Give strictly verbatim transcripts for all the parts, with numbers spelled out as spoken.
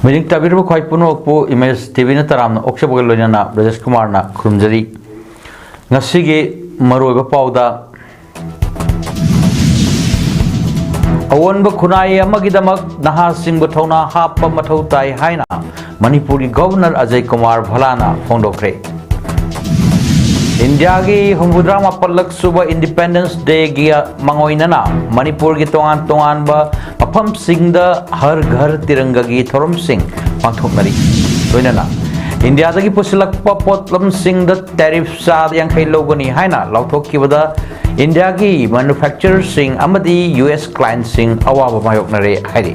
ꯃꯤꯅꯤꯡ ꯇꯥꯕꯤꯔꯤꯕ ꯈ꯭ꯋꯥꯏ ꯄꯨꯝꯅꯃꯛꯄꯨ ꯏꯃꯦꯖ ꯇꯤꯚꯤꯅ ꯇꯔꯥꯝꯅ ꯑꯣꯛꯆꯕꯒ ꯂꯣꯏꯅꯅ ꯕ꯭ꯔꯖꯦꯁ ꯀꯨꯃꯥꯔꯅ ꯈꯨꯔꯨꯝꯖꯔꯤ꯫ ꯉꯁꯤꯒꯤ ꯃꯔꯨꯑꯣꯏꯕ ꯄꯥꯎꯗ, ꯑꯑꯣꯟꯕ ꯈꯨꯟꯅꯥꯏ ꯑꯃꯒꯤꯗꯃꯛ ꯅꯍꯥꯁꯤꯡꯕꯨ ꯊꯧꯅꯥ ꯍꯥꯞꯄ ꯃꯊꯧ ꯇꯥꯏ ꯍꯥꯏꯅ ꯃꯅꯤꯄꯨꯔꯒꯤ ꯒꯕꯔꯅꯔ ꯑꯖꯌ ꯀꯨꯃꯥꯔ ꯚꯂꯥꯅ ꯐꯣꯡꯗꯣꯛꯈ꯭ꯔꯦ꯫ ꯏꯟꯗꯤꯌꯥꯒꯤ ꯍꯨꯝꯐꯨꯇꯔꯥ ꯃꯥꯄꯜꯂꯛ ꯁꯨꯕ ꯏꯟꯗꯤꯄꯦꯟꯗꯦꯟꯁ ꯗꯦꯒꯤ ꯃꯥꯡꯑꯣꯏꯅꯅ ꯃꯅꯤꯄꯨꯔꯒꯤ ꯇꯣꯉꯥꯟ ꯇꯣꯉꯥꯟꯕ ꯃꯐꯝꯁꯤꯡꯗ ꯍꯔ ꯘꯔ ꯇꯤꯔꯪꯒꯒꯤ ꯊꯧꯔꯝꯁꯤꯡ ꯄꯥꯡꯊꯣꯛꯅꯔꯤ꯫ ꯂꯣꯏꯅꯅ ꯏꯟꯗꯤꯌꯥꯗꯒꯤ ꯄꯨꯁꯤꯜꯂꯛꯄ ꯄꯣꯠꯂꯝꯁꯤꯡꯗ ꯇꯦꯔꯤꯐ ꯆꯥꯗ ꯌꯥꯡꯈꯩ ꯂꯧꯒꯅꯤ ꯍꯥꯏꯅ ꯂꯥꯎꯊꯣꯛꯈꯤꯕꯗ ꯏꯟꯗꯤꯌꯥꯒꯤ ꯃꯦꯅꯨꯐꯦꯛꯆꯔꯔꯁꯤꯡ ꯑꯃꯗꯤ ꯌꯨ ꯑꯦꯁ ꯀ꯭ꯂꯥꯏꯟꯁꯤꯡ ꯑꯋꯥꯕ ꯃꯥꯌꯣꯛꯅꯔꯦ ꯍꯥꯏꯔꯤ꯫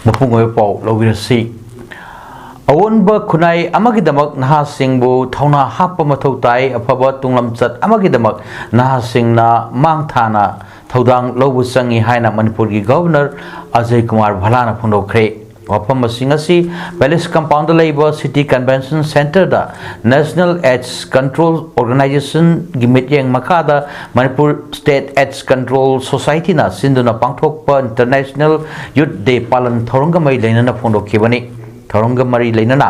ꯃꯄꯨꯡ ꯑꯣꯏꯕ ꯄꯥꯎ ꯂꯧꯕꯤꯔꯁꯤ꯫ ꯑꯑꯣꯟꯕ ꯈꯨꯟꯅꯥꯏ ꯑꯃꯒꯤꯗꯃꯛ ꯅꯍꯥꯁꯤꯡꯕꯨ ꯊꯧꯅꯥ ꯍꯥꯞꯄ ꯃꯊꯧ ꯇꯥꯏ꯫ ꯑꯐꯕ ꯇꯨꯡꯂꯝꯆꯠ ꯑꯃꯒꯤꯗꯃꯛ ꯅꯍꯥꯁꯤꯡꯅ ꯃꯥꯡ ꯊꯥꯅ ꯊꯧꯗꯥꯡ ꯂꯧꯕ ꯆꯪꯏ ꯍꯥꯏꯅ ꯃꯅꯤꯄꯨꯔꯒꯤ ꯒꯕꯔꯅꯔ ꯑꯖꯌ ꯀꯨꯃꯥꯔ ꯚꯂꯥꯅ ꯐꯣꯡꯗꯣꯛꯈ꯭ꯔꯦ꯫ ꯋꯥꯐꯝꯁꯤꯡ ꯑꯁꯤ ꯄꯦꯂꯦꯁ ꯀꯝꯄꯥꯎꯟꯗ ꯂꯩꯕ ꯁꯤꯇꯤ ꯀꯟꯚꯦꯟꯁꯟ ꯁꯦꯟꯇꯔꯗ ꯅꯦꯁꯅꯦꯜ ꯑꯦꯗꯁ ꯀꯟꯇ꯭ꯔꯣꯜ ꯑꯣꯔꯒꯅꯥꯏꯖꯦꯁꯟꯒꯤ ꯃꯤꯠꯌꯦꯡ ꯃꯈꯥꯗ ꯃꯅꯤꯄꯨꯔ ꯁ꯭ꯇꯦꯠ ꯑꯦꯗꯁ ꯀꯟꯇ꯭ꯔꯣꯜ ꯁꯣꯁꯥꯏꯇꯤꯅ ꯁꯤꯟꯗꯨꯅ ꯄꯥꯡꯊꯣꯛꯄ ꯏꯟꯇꯔꯅꯦꯁꯅꯦꯜ ꯌꯨꯠ ꯗꯦ ꯄꯥꯂꯟ ꯊꯧꯔꯝꯒ ꯃꯔꯤ ꯂꯩꯅꯅ ꯐꯣꯡꯗꯣꯛꯈꯤꯕꯅꯤ꯫ ꯊꯧꯔꯝꯒ ꯃꯔꯤ ꯂꯩꯅꯅ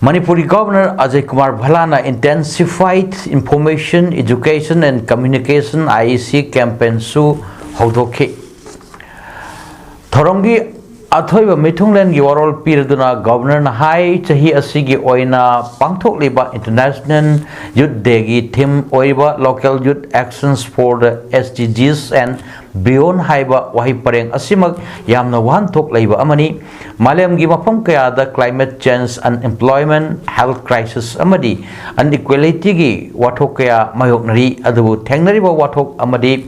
ꯃꯅꯤꯄꯨꯔꯒꯤ ꯒꯕꯔꯅꯔ ꯑꯖꯌ ꯀꯨꯃꯥꯔ ꯚꯂꯥꯅ Intensified Information, Education and Communication, I E C, ꯀꯦꯝꯄꯦꯟꯁꯨ ꯍꯧꯗꯣꯛꯈꯤ꯫ ꯊꯧꯔꯝꯒꯤ ꯑꯊꯣꯏꯕ ꯃꯤꯊꯨꯡꯂꯦꯟꯒꯤ ꯋꯥꯔꯣꯜ ꯄꯤꯔꯗꯨꯅ ꯒꯕꯔꯅꯔꯅ ꯍꯥꯏ, ꯆꯍꯤ ꯑꯁꯤꯒꯤ ꯑꯣꯏꯅ ꯄꯥꯡꯊꯣꯛꯂꯤꯕ ꯏꯟꯇꯔꯅꯦꯁꯅꯦꯜ ꯌꯨꯠ ꯗꯦꯒꯤ ꯊꯤꯝ ꯑꯣꯏꯔꯤꯕ Local Youth Actions for the S D Gs and Beyond ꯍꯥꯏꯕ ꯋꯥꯍꯩ ꯄꯔꯦꯡ ꯑꯁꯤꯃꯛ ꯌꯥꯝꯅ ꯋꯥꯍꯟꯊꯣꯛ ꯂꯩꯕ ꯑꯃꯅꯤ꯫ ꯃꯥꯂꯦꯝꯒꯤ ꯃꯐꯝ ꯀꯌꯥꯗ climate change, unemployment, health crisis ꯑꯃꯗꯤ inequalityꯒꯤ ꯋꯥꯊꯣꯛ ꯀꯌꯥ ꯃꯥꯌꯣꯛꯅꯔꯤ꯫ ꯑꯗꯨꯕꯨ ꯊꯦꯡꯅꯔꯤꯕ ꯋꯥꯊꯣꯛ ꯑꯃꯗꯤ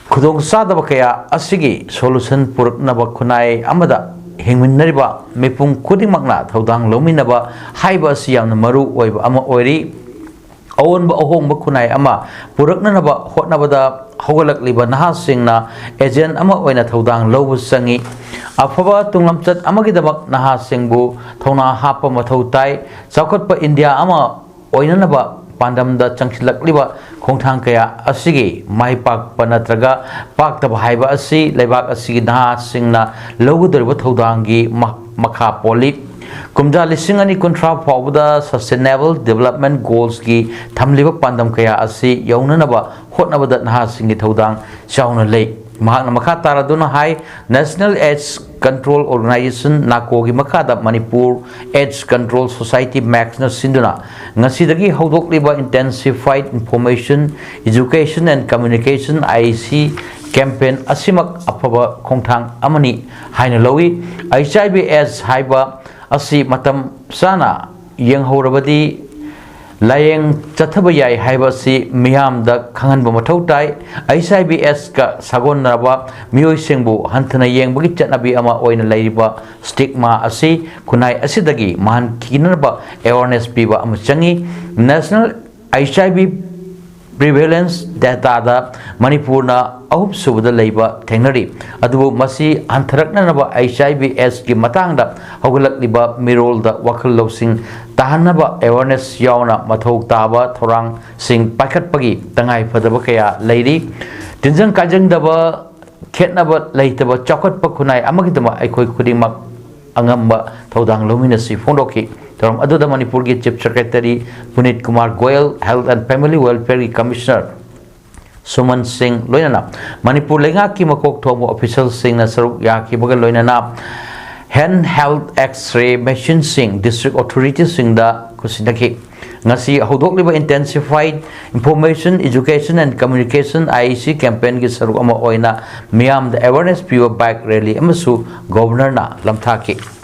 ꯈꯨꯗꯣꯡꯆꯥꯗꯕ ꯀꯌꯥ ꯑꯁꯤꯒꯤ solution ꯄꯨꯔꯛꯅꯕ ꯈꯨꯟꯅꯥꯏ ꯑꯃꯗ ꯍꯤꯡꯃꯤꯟꯅꯔꯤꯕ ꯃꯤꯄꯨꯝ ꯈꯨꯗꯤꯡꯃꯛꯅ ꯊꯧꯗꯥꯡ ꯂꯧꯃꯤꯟꯅꯕ ꯍꯥꯏꯕ ꯑꯁꯤ ꯌꯥꯝꯅ ꯃꯔꯨ ꯑꯣꯏꯕ ꯑꯃ ꯑꯣꯏꯔꯤ꯫ ꯑꯑꯣꯟꯕ ꯑꯍꯣꯡꯕ ꯈꯨꯟꯅꯥꯏ ꯑꯃ ꯄꯨꯔꯛꯅꯅꯕ ꯍꯣꯠꯅꯕꯗ ꯍꯧꯒꯠꯂꯛꯂꯤꯕ ꯅꯍꯥꯁꯤꯡꯅ agent ꯑꯃ ꯑꯣꯏꯅ ꯊꯧꯗꯥꯡ ꯂꯧꯕ ꯆꯪꯏ꯫ ꯑꯐꯕ ꯇꯨꯡꯂꯝꯆꯠ ꯑꯃꯒꯤꯗꯃꯛ ꯅꯍꯥꯁꯤꯡꯕꯨ ꯊꯧꯅꯥ ꯍꯥꯞꯄ ꯃꯊꯧ ꯇꯥꯏ꯫ ꯆꯥꯎꯈꯠꯄ ꯏꯟꯗꯤꯌꯥ ꯑꯃ ꯑꯣꯏꯅꯅꯕ ꯄꯥꯟꯗꯝꯗ ꯆꯪꯁꯤꯜꯂꯛꯂꯤꯕ ꯈꯣꯡꯊꯥꯡ ꯀꯌꯥ ꯑꯁꯤꯒꯤ ꯃꯥꯏ ꯄꯥꯛꯄ ꯅꯠꯇ꯭ꯔꯒ ꯄꯥꯛꯇꯕ ꯍꯥꯏꯕ ꯑꯁꯤ ꯂꯩꯕꯥꯛ ꯑꯁꯤꯒꯤ ꯅꯍꯥꯁꯤꯡꯅ ꯂꯧꯒꯗꯧꯔꯤꯕ ꯊꯧꯗꯥꯡꯒꯤ ꯃ-, ꯃꯈꯥ ꯄꯣꯜꯂꯤ꯫ ꯀꯨꯝꯖꯥ ꯂꯤꯁꯤꯡ ꯑꯅꯤ ꯀꯨꯟꯊ꯭ꯔꯥ ꯐꯥꯎꯕꯗ Sustainable Development Goalsꯀꯤ ꯊꯝꯂꯤꯕ ꯄꯥꯟꯗꯝ ꯀꯌꯥ ꯑꯁꯤ ꯌꯧꯅꯅꯕ ꯍꯣꯠꯅꯕꯗ ꯅꯍꯥꯁꯤꯡꯒꯤ ꯊꯧꯗꯥꯡ ꯆꯥꯎꯅ ꯂꯩ꯫ ꯃꯍꯥꯛꯅ ꯃꯈꯥ ꯇꯥꯔꯗꯨꯅ ꯍꯥꯏ, National AIDS Control Organisation, NACOꯒꯤ ꯃꯈꯥꯗ ꯃꯅꯤꯄꯨꯔ AIDS Control Society, MACSꯅ ꯁꯤꯟꯗꯨꯅ ꯉꯁꯤꯗꯒꯤ ꯍꯧꯗꯣꯛꯂꯤꯕ Intensified Information, Education and Communication, IEC, campaign ꯑꯁꯤꯃꯛ ꯑꯐꯕ ꯈꯣꯡꯊꯥꯡ ꯑꯃꯅꯤ ꯍꯥꯏꯅ ꯂꯧꯏ꯫ HIV AIDS ꯍꯥꯏꯕ ꯑꯁꯤ ꯃꯇꯝ ꯆꯥꯅ ꯌꯦꯡꯍꯧꯔꯕꯗꯤ ꯂꯥꯌꯦꯡ ꯆꯠꯊꯕ ꯌꯥꯏ ꯍꯥꯏꯕ ꯑꯁꯤ ꯃꯤꯌꯥꯝꯗ ꯈꯪꯍꯟꯕ ꯃꯊꯧ ꯇꯥꯏ꯫ HIVAIDSꯀ ꯁꯥꯒꯣꯟꯅꯔꯕ ꯃꯤꯑꯣꯏꯁꯤꯡꯕꯨ ꯍꯟꯊꯅ ꯌꯦꯡꯕꯒꯤ ꯆꯠꯅꯕꯤ ꯑꯃ ꯑꯣꯏꯅ ꯂꯩꯔꯤꯕ stigma ꯑꯁꯤ ꯈꯨꯟꯅꯥꯏ ꯑꯁꯤꯗꯒꯤ ꯃꯥꯡꯍꯟꯈꯤꯅꯕ awareness ꯄꯤꯕ ꯑꯃ ꯆꯪꯏ꯫ National HIV Prevalence dataꯗ ꯃꯅꯤꯄꯨꯔꯅ ꯑꯍꯨꯝꯁꯨꯕꯗ ꯂꯩꯕ ꯊꯦꯡꯅꯔꯤ꯫ ꯑꯗꯨꯕꯨ ꯃꯁꯤ ꯍꯟꯊꯔꯛꯅꯅꯕ HIV AIDSꯀꯤ ꯃꯇꯥꯡꯗ ꯍꯧꯒꯠꯂꯛꯂꯤꯕ ꯃꯤꯔꯣꯜꯗ ꯋꯥꯈꯜ ꯂꯧꯁꯤꯡ ꯇꯥꯍꯟꯅꯕ awareness ꯌꯥꯎꯅ ꯃꯊꯧ ꯇꯥꯕ ꯊꯧꯔꯥꯡꯁꯤꯡ ꯄꯥꯏꯈꯠꯄꯒꯤ ꯇꯉꯥꯏ ꯐꯗꯕ ꯀꯌꯥ ꯂꯩꯔꯤ꯫ ꯇꯤꯟꯖꯪ ꯀꯥꯏꯖꯪꯗꯕ, ꯈꯦꯠꯅꯕ ꯂꯩꯇꯕ ꯆꯥꯎꯈꯠꯄ ꯈꯨꯟꯅꯥꯏ ꯑꯃꯒꯤꯗꯃꯛ ꯑꯩꯈꯣꯏ ꯈꯨꯗꯤꯡꯃꯛ ꯑꯉꯝꯕ ꯊꯧꯗꯥꯡ ꯂꯧꯃꯤꯟꯅꯁꯤ ꯐꯣꯡꯗꯣꯛꯈꯤ꯫ ꯊꯧꯔꯝ ꯑꯗꯨꯗ ꯃꯅꯤꯄꯨꯔꯒꯤ Chief Secretary ꯄꯨꯅꯤꯠ Kumar Goyal, Health and Family Welfareꯒꯤ Commissioner ꯁꯨꯃꯟ ꯁꯤꯡ, ꯂꯣꯏꯅꯅ ꯃꯅꯤꯄꯨꯔ ꯂꯩꯉꯥꯛꯀꯤ ꯃꯀꯣꯛ ꯊꯣꯡꯕ officialꯁꯤꯡꯅ ꯁꯔꯨꯛ ꯌꯥꯈꯤꯕꯒ ꯂꯣꯏꯅꯅ Hand Held X-ray machineꯁꯤꯡ district authorityꯁꯤꯡꯗ ꯈꯨꯠꯁꯤꯟꯅꯈꯤ꯫ ꯉꯁꯤ ꯍꯧꯗꯣꯛꯂꯤꯕ Intensified Information, Education and Communication, IEC campaignꯒꯤ ꯁꯔꯨꯛ ꯑꯃ ꯑꯣꯏꯅ ꯃꯤꯌꯥꯝꯗ awareness ꯄꯤꯕ bike rally ꯑꯃꯁꯨ Governorꯅ ꯂꯝꯊꯥꯈꯤ꯫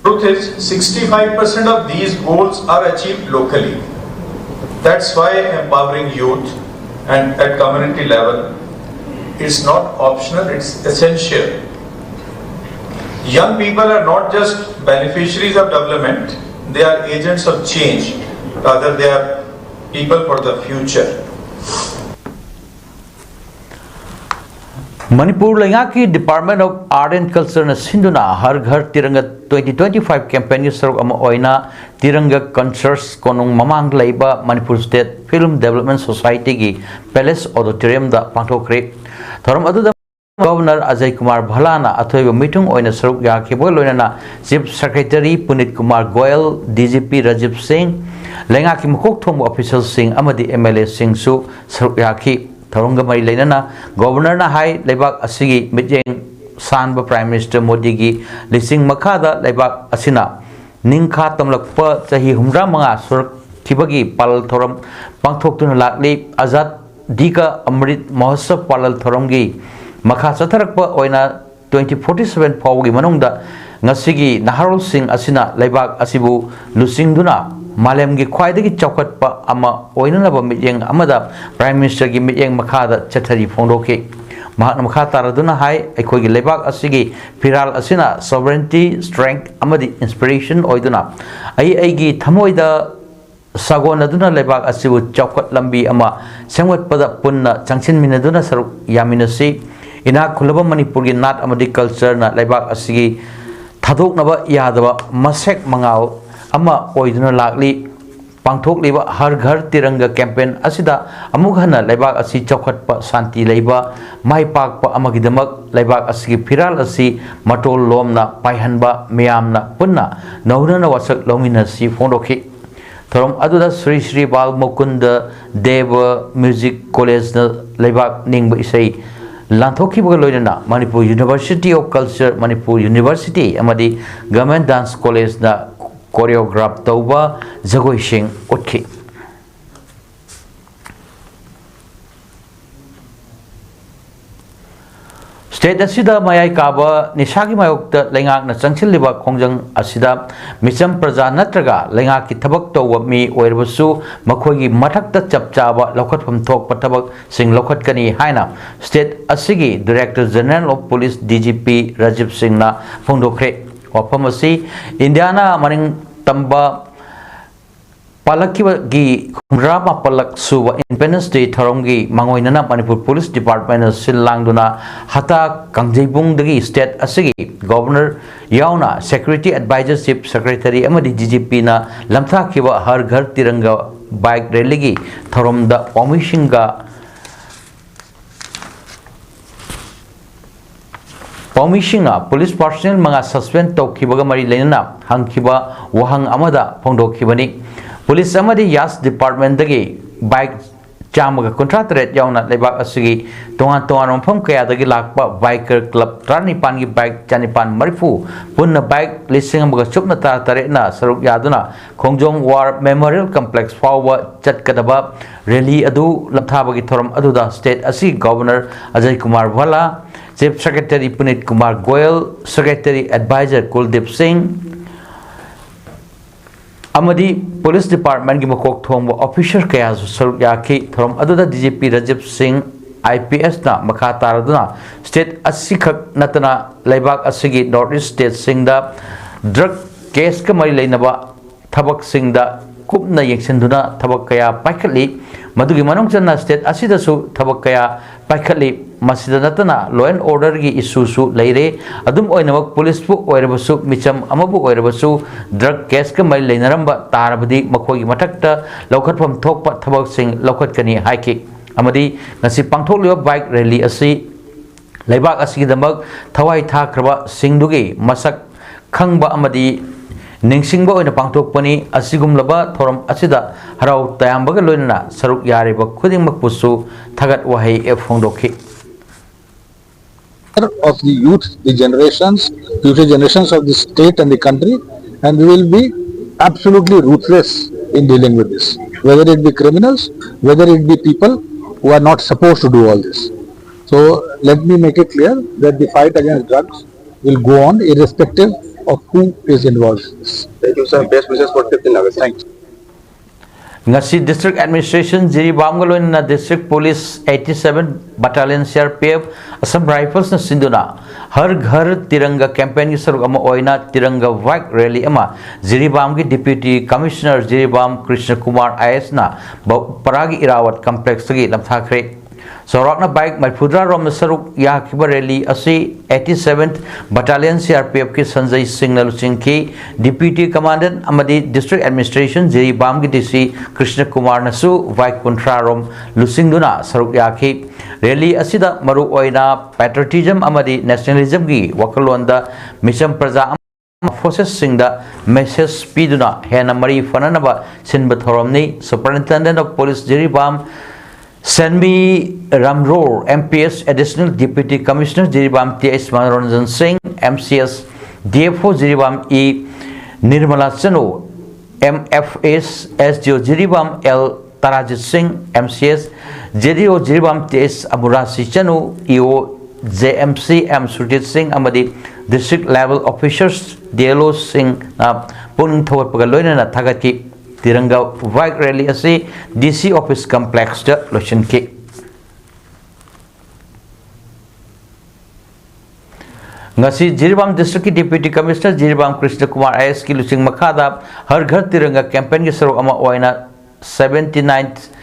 Truth is, sixty-five percent of these goals are achieved locally. That's why empowering youth and at community level is not optional, it's essential. Young people are not just beneficiaries of development, they are agents of change. Rather, they are people for the future. Manipur ꯂꯩꯉꯥꯛꯀꯤ Department of Art and Cultureꯅ ꯁꯤꯟꯗꯨꯅ ꯍꯔ ꯘꯔ ꯇꯤꯔꯪꯒ twenty twenty five campaignꯒꯤ ꯁꯔꯨꯛ ꯑꯃ ꯑꯣꯏꯅ ꯇꯤꯔꯪꯒ concerts ꯀꯣꯅꯨꯡ ꯃꯃꯥꯡꯗ ꯂꯩꯕ Manipur State Film Development Societyꯒꯤ Palace Auditoriumꯗ ꯄꯥꯡꯊꯣꯛꯈ꯭ꯔꯦ꯫ ꯊꯧꯔꯝ ꯑꯗꯨꯗ Governor ꯑꯖꯌ ꯀꯨꯃꯥꯔ ꯚꯜꯂꯥꯅ ꯑꯊꯣꯏꯕ ꯃꯤꯊꯨꯡ ꯑꯣꯏꯅ ꯁꯔꯨꯛ ꯌꯥꯈꯤꯕꯒ ꯂꯣꯏꯅꯅ Chief Secretary ꯄꯨꯅꯤꯠ Kumar Goyal, DGP Rajiv ꯁꯤꯡ, ꯂꯩꯉꯥꯛꯀꯤ ꯃꯀꯣꯛ ꯊꯣꯡꯕ officialꯁꯤꯡ ꯑꯃꯗꯤ MLAꯁꯤꯡꯁꯨ ꯁꯔꯨꯛ ꯌꯥꯈꯤ꯫ ꯊꯧꯔꯝꯒ ꯃꯔꯤ ꯂꯩꯅꯅ Governorꯅ ꯍꯥꯏ, ꯂꯩꯕꯥꯛ ꯑꯁꯤꯒꯤ ꯃꯤꯠꯌꯦꯡ ꯁꯥꯟꯕ Prime Minister ꯃꯣꯗꯤꯒꯤ ꯂꯤꯆꯤꯡ ꯃꯈꯥꯗ ꯂꯩꯕꯥꯛ ꯑꯁꯤꯅ ꯅꯤꯡꯈꯥ ꯇꯝꯂꯛꯄ ꯆꯍꯤ ꯍꯨꯝꯗ꯭ꯔꯥ ꯃꯉꯥ ꯁꯨꯔꯛꯈꯤꯕꯒꯤ ꯄꯥꯂꯜ ꯊꯧꯔꯝ ꯄꯥꯡꯊꯣꯛꯇꯨꯅ ꯂꯥꯛꯂꯤ꯫ ꯑꯖꯥꯗꯤ ꯀꯥ ꯑꯃ꯭ꯔꯤꯠ ꯃꯍꯣꯠꯁꯕ ꯄꯥꯂꯜ ꯊꯧꯔꯝꯒꯤ ꯃꯈꯥ ꯆꯠꯊꯔꯛꯄ ꯑꯣꯏꯅ twenty forty seven ꯐꯥꯎꯕꯒꯤ ꯃꯅꯨꯡꯗ ꯉꯁꯤꯒꯤ ꯅꯍꯥꯔꯣꯜꯁꯤꯡ ꯑꯁꯤꯅ ꯂꯩꯕꯥꯛ ꯑꯁꯤꯕꯨ ꯂꯨꯆꯤꯡꯗꯨꯅ ꯃꯥꯂꯦꯝꯒꯤ ꯈ꯭ꯋꯥꯏꯗꯒꯤ ꯆꯥꯎꯈꯠꯄ ꯑꯃ ꯑꯣꯏꯅꯅꯕ ꯃꯤꯠꯌꯦꯡ ꯑꯃꯗ Prime Ministerꯒꯤ ꯃꯤꯠꯌꯦꯡ ꯃꯈꯥꯗ ꯆꯠꯊꯔꯤ ꯐꯣꯡꯗꯣꯛꯈꯤ꯫ ꯃꯍꯥꯛꯅ ꯃꯈꯥ ꯇꯥꯔꯗꯨꯅ ꯍꯥꯏ, ꯑꯩꯈꯣꯏꯒꯤ ꯂꯩꯕꯥꯛ ꯑꯁꯤꯒꯤ ꯐꯤꯔꯥꯜ ꯑꯁꯤꯅ sovereignty, strength ꯑꯃꯗꯤ inspiration ꯑꯣꯏꯗꯨꯅ ꯑꯩ ꯑꯩꯒꯤ ꯊꯃꯣꯏꯗ ꯁꯥꯒꯣꯟꯅꯗꯨꯅ ꯂꯩꯕꯥꯛ ꯑꯁꯤꯕꯨ ꯆꯥꯎꯈꯠ ꯂꯝꯕꯤ ꯑꯃ ꯁꯦꯝꯒꯠꯄꯗ ꯄꯨꯟꯅ ꯆꯪꯁꯤꯟꯃꯤꯟꯅꯗꯨꯅ ꯁꯔꯨꯛ ꯌꯥꯃꯤꯟꯅꯁꯤ꯫ ꯏꯅꯥꯛ ꯈꯨꯜꯂꯕ ꯃꯅꯤꯄꯨꯔꯒꯤ ꯅꯥꯠ ꯑꯃꯗꯤ cultureꯅ ꯂꯩꯕꯥꯛ ꯑꯁꯤꯒꯤ ꯊꯥꯗꯣꯛꯅꯕ ꯌꯥꯗꯕ ꯃꯁꯦꯛ ꯃꯉꯥꯜ ꯑꯃ ꯑꯣꯏꯗꯨꯅ ꯂꯥꯛꯂꯤ꯫ ꯄꯥꯡꯊꯣꯛꯂꯤꯕ ꯍꯔ ꯘꯔ ꯇꯤꯔꯪꯒ campaign ꯑꯁꯤꯗ ꯑꯃꯨꯛ ꯍꯟꯅ ꯂꯩꯕꯥꯛ ꯑꯁꯤ ꯆꯥꯎꯈꯠꯄ, ꯁꯥꯟꯇꯤ ꯂꯩꯕ, ꯃꯥꯏ ꯄꯥꯛꯄ ꯑꯃꯒꯤꯗꯃꯛ ꯂꯩꯕꯥꯛ ꯑꯁꯤꯒꯤ ꯐꯤꯔꯥꯜ ꯑꯁꯤ ꯃꯇꯣꯜ ꯂꯣꯝꯅ ꯄꯥꯏꯍꯟꯕ ꯃꯤꯌꯥꯝꯅ ꯄꯨꯟꯅ ꯅꯧꯍꯅꯅ ꯋꯥꯁꯛ ꯂꯧꯃꯤꯟꯅꯁꯤ ꯐꯣꯡꯗꯣꯛꯈꯤ꯫ ꯊꯧꯔꯝ ꯑꯗꯨꯗ ꯁ꯭ꯔꯤ ꯁ꯭ꯔꯤ ꯕꯥꯜ ꯃꯨꯀꯨꯟꯗ ꯗꯦꯕ Music Collegeꯅ ꯂꯩꯕꯥꯛ ꯅꯤꯡꯕ ꯏꯁꯩ ꯂꯥꯟꯊꯣꯛꯈꯤꯕꯒ ꯂꯣꯏꯅꯅ Manipur University of Culture, Manipur University ꯑꯃꯗꯤ Government Dance Collegeꯅ choreograph ꯇꯧꯕ ꯖꯒꯣꯏꯁꯤꯡ ꯎꯠꯈꯤ꯫ State ꯑꯁꯤꯗ ꯃꯌꯥꯏ ꯀꯥꯕ ꯅꯤꯁꯥꯒꯤ ꯃꯥꯌꯣꯛꯇ ꯂꯩꯉꯥꯛꯅ ꯆꯪꯁꯤꯜꯂꯤꯕ ꯈꯣꯡꯖꯪ ꯑꯁꯤꯗ ꯃꯤꯆꯝ ꯄ꯭ꯔꯖꯥ ꯅꯠꯇ꯭ꯔꯒ ꯂꯩꯉꯥꯛꯀꯤ ꯊꯕꯛ ꯇꯧꯕ ꯃꯤ ꯑꯣꯏꯔꯕꯁꯨ ꯃꯈꯣꯏꯒꯤ ꯃꯊꯛꯇ ꯆꯞ ꯆꯥꯕ ꯂꯧꯈꯠꯐꯝ ꯊꯣꯛꯄ ꯊꯕꯛꯁꯤꯡ ꯂꯧꯈꯠꯀꯅꯤ ꯍꯥꯏꯅ state ꯑꯁꯤꯒꯤ Director General of Police, DGP Rajiv ꯁꯤꯡꯅ ꯐꯣꯡꯗꯣꯛꯈ꯭ꯔꯦ꯫ ꯋꯥꯐꯝ ꯑꯁꯤ ꯏꯟꯗꯤꯌꯥꯅ ꯃꯅꯤꯡ ꯇꯝꯕ ꯄꯥꯜꯂꯛꯈꯤꯕꯒꯤ ꯍꯨꯝꯗ꯭ꯔꯥ ꯃꯥꯄꯜꯂꯛ ꯁꯨꯕ Independence Day ꯊꯧꯔꯝꯒꯤ ꯃꯥꯡꯑꯣꯏꯅꯅ ꯃꯅꯤꯄꯨꯔ ꯄꯨꯂꯤꯁ ꯗꯤꯄꯥꯔꯠꯃꯦꯟꯅ ꯁꯤꯜ ꯂꯥꯡꯗꯨꯅ ꯍꯇꯥ ꯀꯥꯡꯖꯩꯕꯨꯡꯗꯒꯤ ꯁ꯭ꯇꯦꯠ ꯑꯁꯤꯒꯤ ꯒꯣꯕꯔꯅꯔ ꯌꯥꯎꯅ ꯁꯦꯀ꯭ꯌꯨꯔꯤꯇꯤ ꯑꯦꯗꯚꯥꯏꯖꯔ, ꯆꯤꯐ ꯁꯦꯀ꯭ꯔꯦꯇꯔꯤ ꯑꯃꯗꯤ ꯗꯤ ꯖꯤ ꯄꯤꯅ ꯂꯝꯊꯥꯈꯤꯕ ꯍꯔ ꯘꯔ ꯇꯤꯔꯪꯒ ꯕꯥꯏꯛ ꯔꯦꯂꯤꯒꯤ ꯊꯧꯔꯝꯗ ꯄꯥꯎꯃꯤꯁꯤꯡꯒ ꯄꯥꯎꯃꯤꯁꯤꯡꯅ ꯄꯨꯂꯤꯁ ꯄꯥꯔꯁꯣꯅꯦꯜ ꯃꯉꯥ ꯁꯁꯄꯦꯟ ꯇꯧꯈꯤꯕꯒ ꯃꯔꯤ ꯂꯩꯅꯅ ꯍꯪꯈꯤꯕ ꯋꯥꯍꯪ ꯑꯃꯗ ꯐꯣꯡꯗꯣꯛꯈꯤꯕꯅꯤ꯫ ꯄꯨꯂꯤꯁ ꯑꯃꯗꯤ ꯌꯥꯁ ꯗꯤꯄꯥꯔꯠꯃꯦꯟꯗꯒꯤ ꯕꯥꯏꯛ ꯆꯥꯝꯃꯒ ꯀꯨꯟꯊ꯭ꯔꯥ ꯇꯔꯦꯠ ꯌꯥꯎꯅ ꯂꯩꯕꯥꯛ ꯑꯁꯤꯒꯤ ꯇꯣꯉꯥꯟ ꯇꯣꯉꯥꯟꯕ ꯃꯐꯝ ꯀꯌꯥꯗꯒꯤ ꯂꯥꯛꯄ ꯕꯥꯏꯀꯔ ꯀ꯭ꯂꯕ ꯇꯔꯥꯅꯤꯄꯥꯟꯒꯤ ꯕꯥꯏꯛ ꯆꯅꯤꯄꯥꯟ ꯃꯔꯤꯐꯨ, ꯄꯨꯟꯅ ꯕꯥꯏꯛ ꯂꯤꯁꯤꯡ ꯑꯃꯒ ꯁꯨꯞꯅ ꯇꯔꯥ ꯇꯔꯦꯠꯅ ꯁꯔꯨꯛ ꯌꯥꯗꯨꯅ ꯈꯣꯡꯖꯣꯝ ꯋꯥꯔ ꯃꯦꯃꯣꯔꯤꯌꯦꯜ ꯀꯝꯄ꯭ꯂꯦꯛꯁ ꯐꯥꯎꯕ ꯆꯠꯀꯗꯕ ꯔꯦꯂꯤ ꯑꯗꯨ ꯂꯝꯊꯥꯕꯒꯤ ꯊꯧꯔꯝ ꯑꯗꯨꯗ ꯁ꯭ꯇꯦꯠ ꯑꯁꯤꯒꯤ governor Ajay Kumar Bhalla, chief secretary Punit Kumar Goyal, security advisor Kuldeep Singh ꯑꯃꯗꯤ ꯄꯨꯂꯤꯁ ꯗꯤꯄꯥꯔꯠꯃꯦꯟꯒꯤ ꯃꯀꯣꯛ ꯊꯣꯡꯕ ꯑꯣꯐꯤꯁꯔ ꯀꯌꯥꯁꯨ ꯁꯔꯨꯛ ꯌꯥꯈꯤ꯫ ꯊꯧꯔꯝ ꯑꯗꯨꯗ ꯗꯤ ꯖꯤ ꯄꯤ ꯔꯥꯖꯤꯕ ꯁꯤꯡ, ꯑꯥꯏ ꯄꯤ ꯑꯦꯁꯅ ꯃꯈꯥ ꯇꯥꯔꯗꯨꯅ ꯁ꯭ꯇꯦꯠ ꯑꯁꯤꯈꯛ ꯅꯠꯇꯅ ꯂꯩꯕꯥꯛ ꯑꯁꯤꯒꯤ ꯅꯣꯔꯠ ꯏꯁ ꯁ꯭ꯇꯦꯠꯁꯤꯡꯗ ꯗ꯭ꯔꯒ ꯀꯦꯁꯀ ꯃꯔꯤ ꯂꯩꯅꯕ ꯊꯕꯛꯁꯤꯡꯗ ꯀꯨꯞꯅ ꯌꯦꯡꯁꯤꯟꯗꯨꯅ ꯊꯕꯛ ꯀꯌꯥ ꯄꯥꯏꯈꯠꯂꯤ꯫ ꯃꯗꯨꯒꯤ ꯃꯅꯨꯡ ꯆꯟꯅ ꯁ꯭ꯇꯦꯠ ꯑꯁꯤꯗꯁꯨ ꯊꯕꯛ ꯀꯌꯥ ꯄꯥꯏꯈꯠꯂꯤ꯫ ꯃꯁꯤꯗ ꯅꯠꯇꯅ law and orderꯒꯤ ꯏꯁꯨꯁꯨ ꯂꯩꯔꯦ꯫ ꯑꯗꯨꯝ ꯑꯣꯏꯅꯃꯛ, ꯄꯨꯂꯤꯁꯄꯨ ꯑꯣꯏꯔꯕꯁꯨ, ꯃꯤꯆꯝ ꯑꯃꯕꯨ ꯑꯣꯏꯔꯕꯁꯨ, ꯗ꯭ꯔꯒ ꯀꯦꯁꯀ ꯃꯔꯤ ꯂꯩꯅꯔꯝꯕ ꯇꯥꯔꯕꯗꯤ ꯃꯈꯣꯏꯒꯤ ꯃꯊꯛꯇ ꯂꯧꯈꯠꯐꯝ ꯊꯣꯛꯄ ꯊꯕꯛꯁꯤꯡ ꯂꯧꯈꯠꯀꯅꯤ ꯍꯥꯏꯈꯤ꯫ ꯑꯃꯗꯤ ꯉꯁꯤ ꯄꯥꯡꯊꯣꯛꯂꯤꯕ ꯕꯥꯏꯛ ꯔꯦꯂꯤ ꯑꯁꯤ ꯂꯩꯕꯥꯛ ꯑꯁꯤꯒꯤꯗꯃꯛ ꯊꯋꯥꯏ ꯊꯥꯈ꯭ꯔꯕꯁꯤꯡꯗꯨꯒꯤ ꯃꯁꯛ ꯈꯪꯕ ꯑꯃꯗꯤ ꯅꯤꯡꯁꯤꯡꯕ ꯑꯣꯏꯅ ꯄꯥꯡꯊꯣꯛꯄꯅꯤ꯫ ꯑꯁꯤꯒꯨꯝꯂꯕ ꯊꯧꯔꯝ ꯑꯁꯤꯗ ꯍꯔꯥꯎ ꯇꯌꯥꯝꯕꯒ ꯂꯣꯏꯅꯅ ꯁꯔꯨꯛ ꯌꯥꯔꯤꯕ ꯈꯨꯗꯤꯡꯃꯛꯄꯨꯁꯨ ꯊꯥꯒꯠ ꯋꯥꯍꯩ ꯐꯣꯡꯗꯣꯛꯈꯤ꯫ Of the youth, the generations, future generations of the state and the country, and we will be absolutely ruthless in dealing with this, whether it be criminals, whether it be people who are not supposed to do all this. So let me make it clear that the fight against drugs will go on irrespective of who is involved in this. Thank you, sir. Best wishes for fifteen August. Thank you. ꯉꯁꯤ District Administration ꯖꯤꯔꯤꯕꯥꯝꯒ ꯂꯣꯏꯅꯅ District Police eighty seven Battalion, C R P F, Assam Riflesꯅ ꯁꯤꯟꯗꯨꯅ ꯍꯔ ꯘꯔ ꯇꯤꯔꯪꯒ campaignꯒꯤ ꯁꯔꯨꯛ ꯑꯃ ꯑꯣꯏꯅ ꯇꯤꯔꯪꯒ bike rally ꯑꯃ ꯖꯤꯔꯤꯕꯥꯝꯒꯤ Deputy Commissioner Jiribam Krishna Kumar IASꯅ ꯕ-, ꯄꯔꯥꯒꯤ ꯏꯔꯥꯋꯠ complexꯇꯒꯤ ꯂꯝꯊꯥꯈ꯭ꯔꯦ꯫ ꯆꯥꯎꯔꯥꯛꯅ bike ꯃꯔꯤꯐꯨꯇꯔꯥ ꯔꯣꯝꯅ ꯁꯔꯨꯛ ꯌꯥꯈꯤꯕ rally ꯑꯁꯤ eighty seventh Battalion C R P Fꯀꯤ ꯁꯟꯖꯩ ꯁꯤꯡꯅ ꯂꯨꯆꯤꯡꯈꯤ꯫ Deputy Commandant ꯑꯃꯗꯤ District Administration ꯖꯤꯔꯤꯕꯥꯝꯒꯤ DC Krishna ꯀꯨꯃꯥꯔꯅꯁꯨ bike ꯀꯨꯟꯊ꯭ꯔꯥ ꯔꯣꯝ ꯂꯨꯆꯤꯡꯗꯨꯅ ꯁꯔꯨꯛ ꯌꯥꯈꯤ꯫ Rally ꯑꯁꯤꯗ ꯃꯔꯨꯑꯣꯏꯅ patriotism ꯑꯃꯗꯤ nationalismꯒꯤ ꯋꯥꯈꯜꯂꯣꯟꯗ ꯃꯤꯆꯝ ꯄ꯭ꯔꯖꯥ forcesꯁꯤꯡꯗ message ꯄꯤꯗꯨꯅ ꯍꯦꯟꯅ ꯃꯔꯤ ꯐꯅꯅꯕ ꯁꯤꯟꯕ ꯊꯧꯔꯝꯅꯤ꯫ Superintendent of Police Jiribam ꯁꯦꯟꯃꯤ ꯔꯥꯝꯔꯣꯔ, M P S Additional Deputy Commissioner Jiribam T H Manoranjan ꯁꯤꯡ, M C S D F O Jiribam E Nirmala Chanu, M F S S D O Jiribam L Tarajit Singh, M C S, J D O Jiribam T H ꯑꯃꯨꯔꯥꯁꯤ ꯆꯅꯨ, E O J M C M Surjit ꯁꯤꯡ ꯑꯃꯗꯤ District Level Officers, D L O ꯁꯤꯡꯅ ꯄꯨꯛꯅꯤꯡ ꯊꯧꯒꯠꯄꯒ ꯂꯣꯏꯅꯅ ꯊꯥꯒꯠꯈꯤ꯫ ꯇꯤꯔꯪꯒ bike rally ꯑꯁꯤ D C Office Complexꯇ ꯂꯣꯏꯁꯤꯟꯈꯤ꯫ ꯉꯁꯤ Jiribam Districtꯀꯤ Deputy Commissioner Jiribam Krishna Kumar IASꯀꯤ ꯂꯨꯆꯤꯡ ꯃꯈꯥꯗ ꯍꯔ ꯘꯔ ꯇꯤꯔꯪꯒ campaignꯒꯤ ꯁꯔꯨꯛ ꯑꯃ ꯑꯣꯏꯅ seventy ninth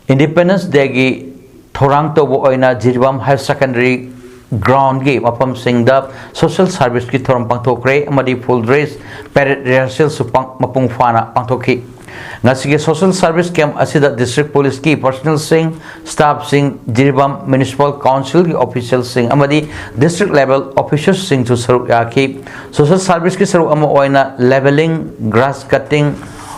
Independence Dayꯒꯤ ꯊꯧꯔꯥꯡ ꯇꯧꯕ ꯑꯣꯏꯅ ꯖꯤꯔꯤꯕꯥꯝ Higher Secondary Groundꯒꯤ ꯃꯐꯝꯁꯤꯡꯗ social serviceꯀꯤ ꯊꯧꯔꯝ ꯄꯥꯡꯊꯣꯛꯈ꯭ꯔꯦ ꯑꯃꯗꯤ full dress parade rehearsalꯁꯨ ꯄꯥꯡ-, ꯃꯄꯨꯡ ꯐꯥꯅ ꯄꯥꯡꯊꯣꯛꯈꯤ꯫ ꯉꯁꯤꯒꯤ social service camp ꯑꯁꯤꯗ District Policeꯀꯤ personnelꯁꯤꯡ, staffꯁꯤꯡ, ꯖꯤꯔꯤꯕꯥꯝ Municipal Councilꯒꯤ officialꯁꯤꯡ ꯑꯃꯗꯤ District Level Officersꯁꯤꯡꯁꯨ ꯁꯔꯨꯛ ꯌꯥꯈꯤ꯫ Social serviceꯀꯤ ꯁꯔꯨꯛ ꯑꯃ ꯑꯣꯏꯅ levelling, grass cutting,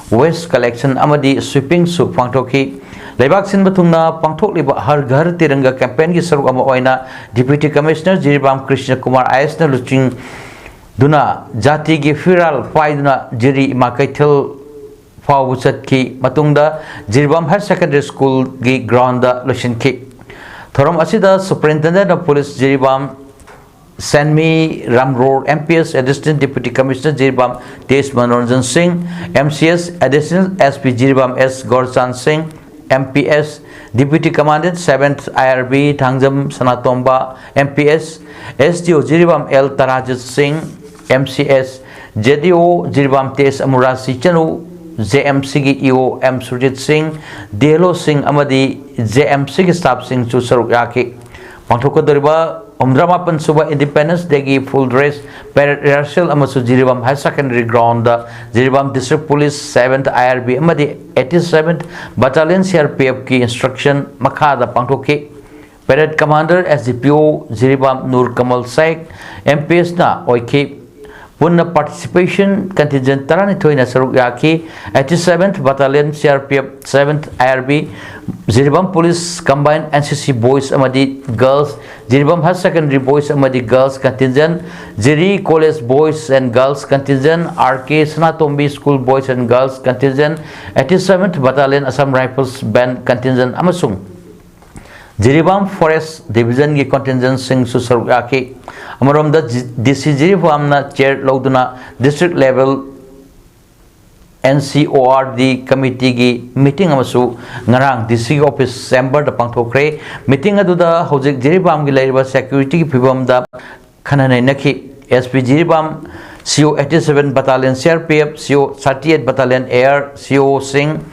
waste collection ꯑꯃꯗꯤ sweepingꯁꯨ ꯄꯥꯡꯊꯣꯛꯈꯤ꯫ ꯂꯩꯕꯥꯛ ꯁꯤꯟꯕ ꯊꯨꯡꯅ ꯄꯥꯡꯊꯣꯛꯂꯤꯕ ꯍꯔ ꯘꯔ ꯇꯤꯔꯪꯒ campaignꯒꯤ ꯁꯔꯨꯛ ꯑꯃ ꯑꯣꯏꯅ Deputy Commissioner ꯖꯤꯔꯤꯕꯥꯝ ꯀ꯭ꯔꯤꯁꯅ ꯀꯨꯃꯥꯔ IASꯅ ꯂꯨꯆꯤꯡꯗꯨꯅ ꯖꯥꯇꯤꯒꯤ ꯐꯤꯔꯥꯜ ꯄꯥꯏꯗꯨꯅ ꯖꯤꯔꯤ ꯏꯃꯥ ꯀꯩꯊꯦꯜ ꯐꯥꯎꯕ ꯆꯠꯈꯤ꯫ ꯃꯇꯨꯡꯗ ꯖꯤꯔꯤꯕꯥꯝ Higher Secondary Schoolꯒꯤ groundꯗ ꯂꯣꯏꯁꯤꯟꯈꯤ꯫ ꯊꯧꯔꯝ ꯑꯁꯤꯗ Superintendent of Police Jiribam Senmi Ramror, M P S Additional Deputy Commissioner Jiribam T S Manoranjan Singh, M C S Additional S P Jiribam S Gaurchan Singh, M P S Deputy Commandant seventh I R B Thangjam Sanatomba, M P S S D O Jiribam L Tarajit Singh, M C S Z D O Jiribam T S Amurasi Chanu, J M C ꯒꯤ E O M Surjit Singh, D L O ꯁꯤꯡ ꯑꯃꯗꯤ J M C ꯒꯤ staff ꯁꯤꯡꯁꯨ ꯁꯔꯨꯛ ꯌꯥꯈꯤ꯫ ꯄꯥꯡꯊꯣꯛꯀꯗꯧꯔꯤꯕ ꯍꯨꯝꯐꯨꯇꯔꯥꯃꯥꯄꯟ ꯁꯨꯕ Independence Day ꯒꯤ full dress parade rehearsal ꯑꯃꯁꯨ Jiribam Higher Secondary Ground the Jiribam District Police, seventh I R B ꯑꯃꯗꯤ eighty-seventh Battalion C R P F ꯀꯤ instruction ꯃꯈꯥꯗ ꯄꯥꯡꯊꯣꯛꯈꯤ꯫ Parade Commander S D P O Jiribam Nur ꯀꯃꯜ ꯁꯦꯈ, M P S ꯅ ꯑꯣꯏꯈꯤ꯫ ꯄꯨꯟꯅ participation contingent ꯇꯔꯥꯅꯤꯊꯣꯏꯅ ꯁꯔꯨꯛ ꯌꯥꯈꯤ꯫ eighty-seventh Battalion C R P F, seventh I R B, Jiribam Police, Combined N C C Boys ꯑꯃꯗꯤ Girls, Jiribam Higher Secondary Boys ꯑꯃꯗꯤ Girls Contingent, Jiri College Boys and Girls Contingent, R K Sanatombi School Boys and Girls Contingent, eighty-seventh Battalion Assam Rifles Band Contingent ꯑꯃꯁꯨꯡ Jiribam Forest Division ꯒꯤ contingent ꯁꯤꯡꯁꯨ ꯁꯔꯨꯛ ꯌꯥꯈꯤ꯫ ꯑꯃꯔꯣꯝꯗ, G-, D C ꯖꯤꯔꯤꯕꯥꯝꯅ chair ꯂꯧꯗꯨꯅ district level N C O R D committee ꯒꯤ meeting ꯑꯃꯁꯨ ꯉꯔꯥꯡ D C ꯒꯤ office chamber ꯗ ꯄꯥꯡꯊꯣꯛꯈ꯭ꯔꯦ꯫ Meeting ꯑꯗꯨꯗ ꯍꯧꯖꯤꯛ ꯖꯤꯔꯤꯕꯥꯝꯒꯤ ꯂꯩꯔꯤꯕ security ꯒꯤ ꯐꯤꯕꯝꯗ ꯈꯟꯅ ꯅꯩꯅꯈꯤ꯫ S P Jiribam, C O eighty-seven Battalion C R P F, C O thirty-eight Battalion Air, C O ꯁꯤꯡ,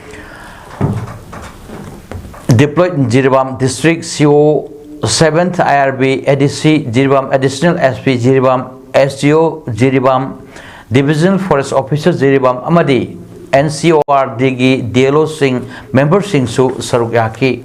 Deployed Jiribam District, C O seventh I R B, A D C Jiribam, Additional S P Jiribam, S D O Jiribam, Divisional Forest Officer Jiribam ꯑꯃꯗꯤ N C O R D ꯒꯤ D L O ꯁꯤꯡ, member ꯁꯤꯡꯁꯨ ꯁꯔꯨꯛ ꯌꯥꯈꯤ꯫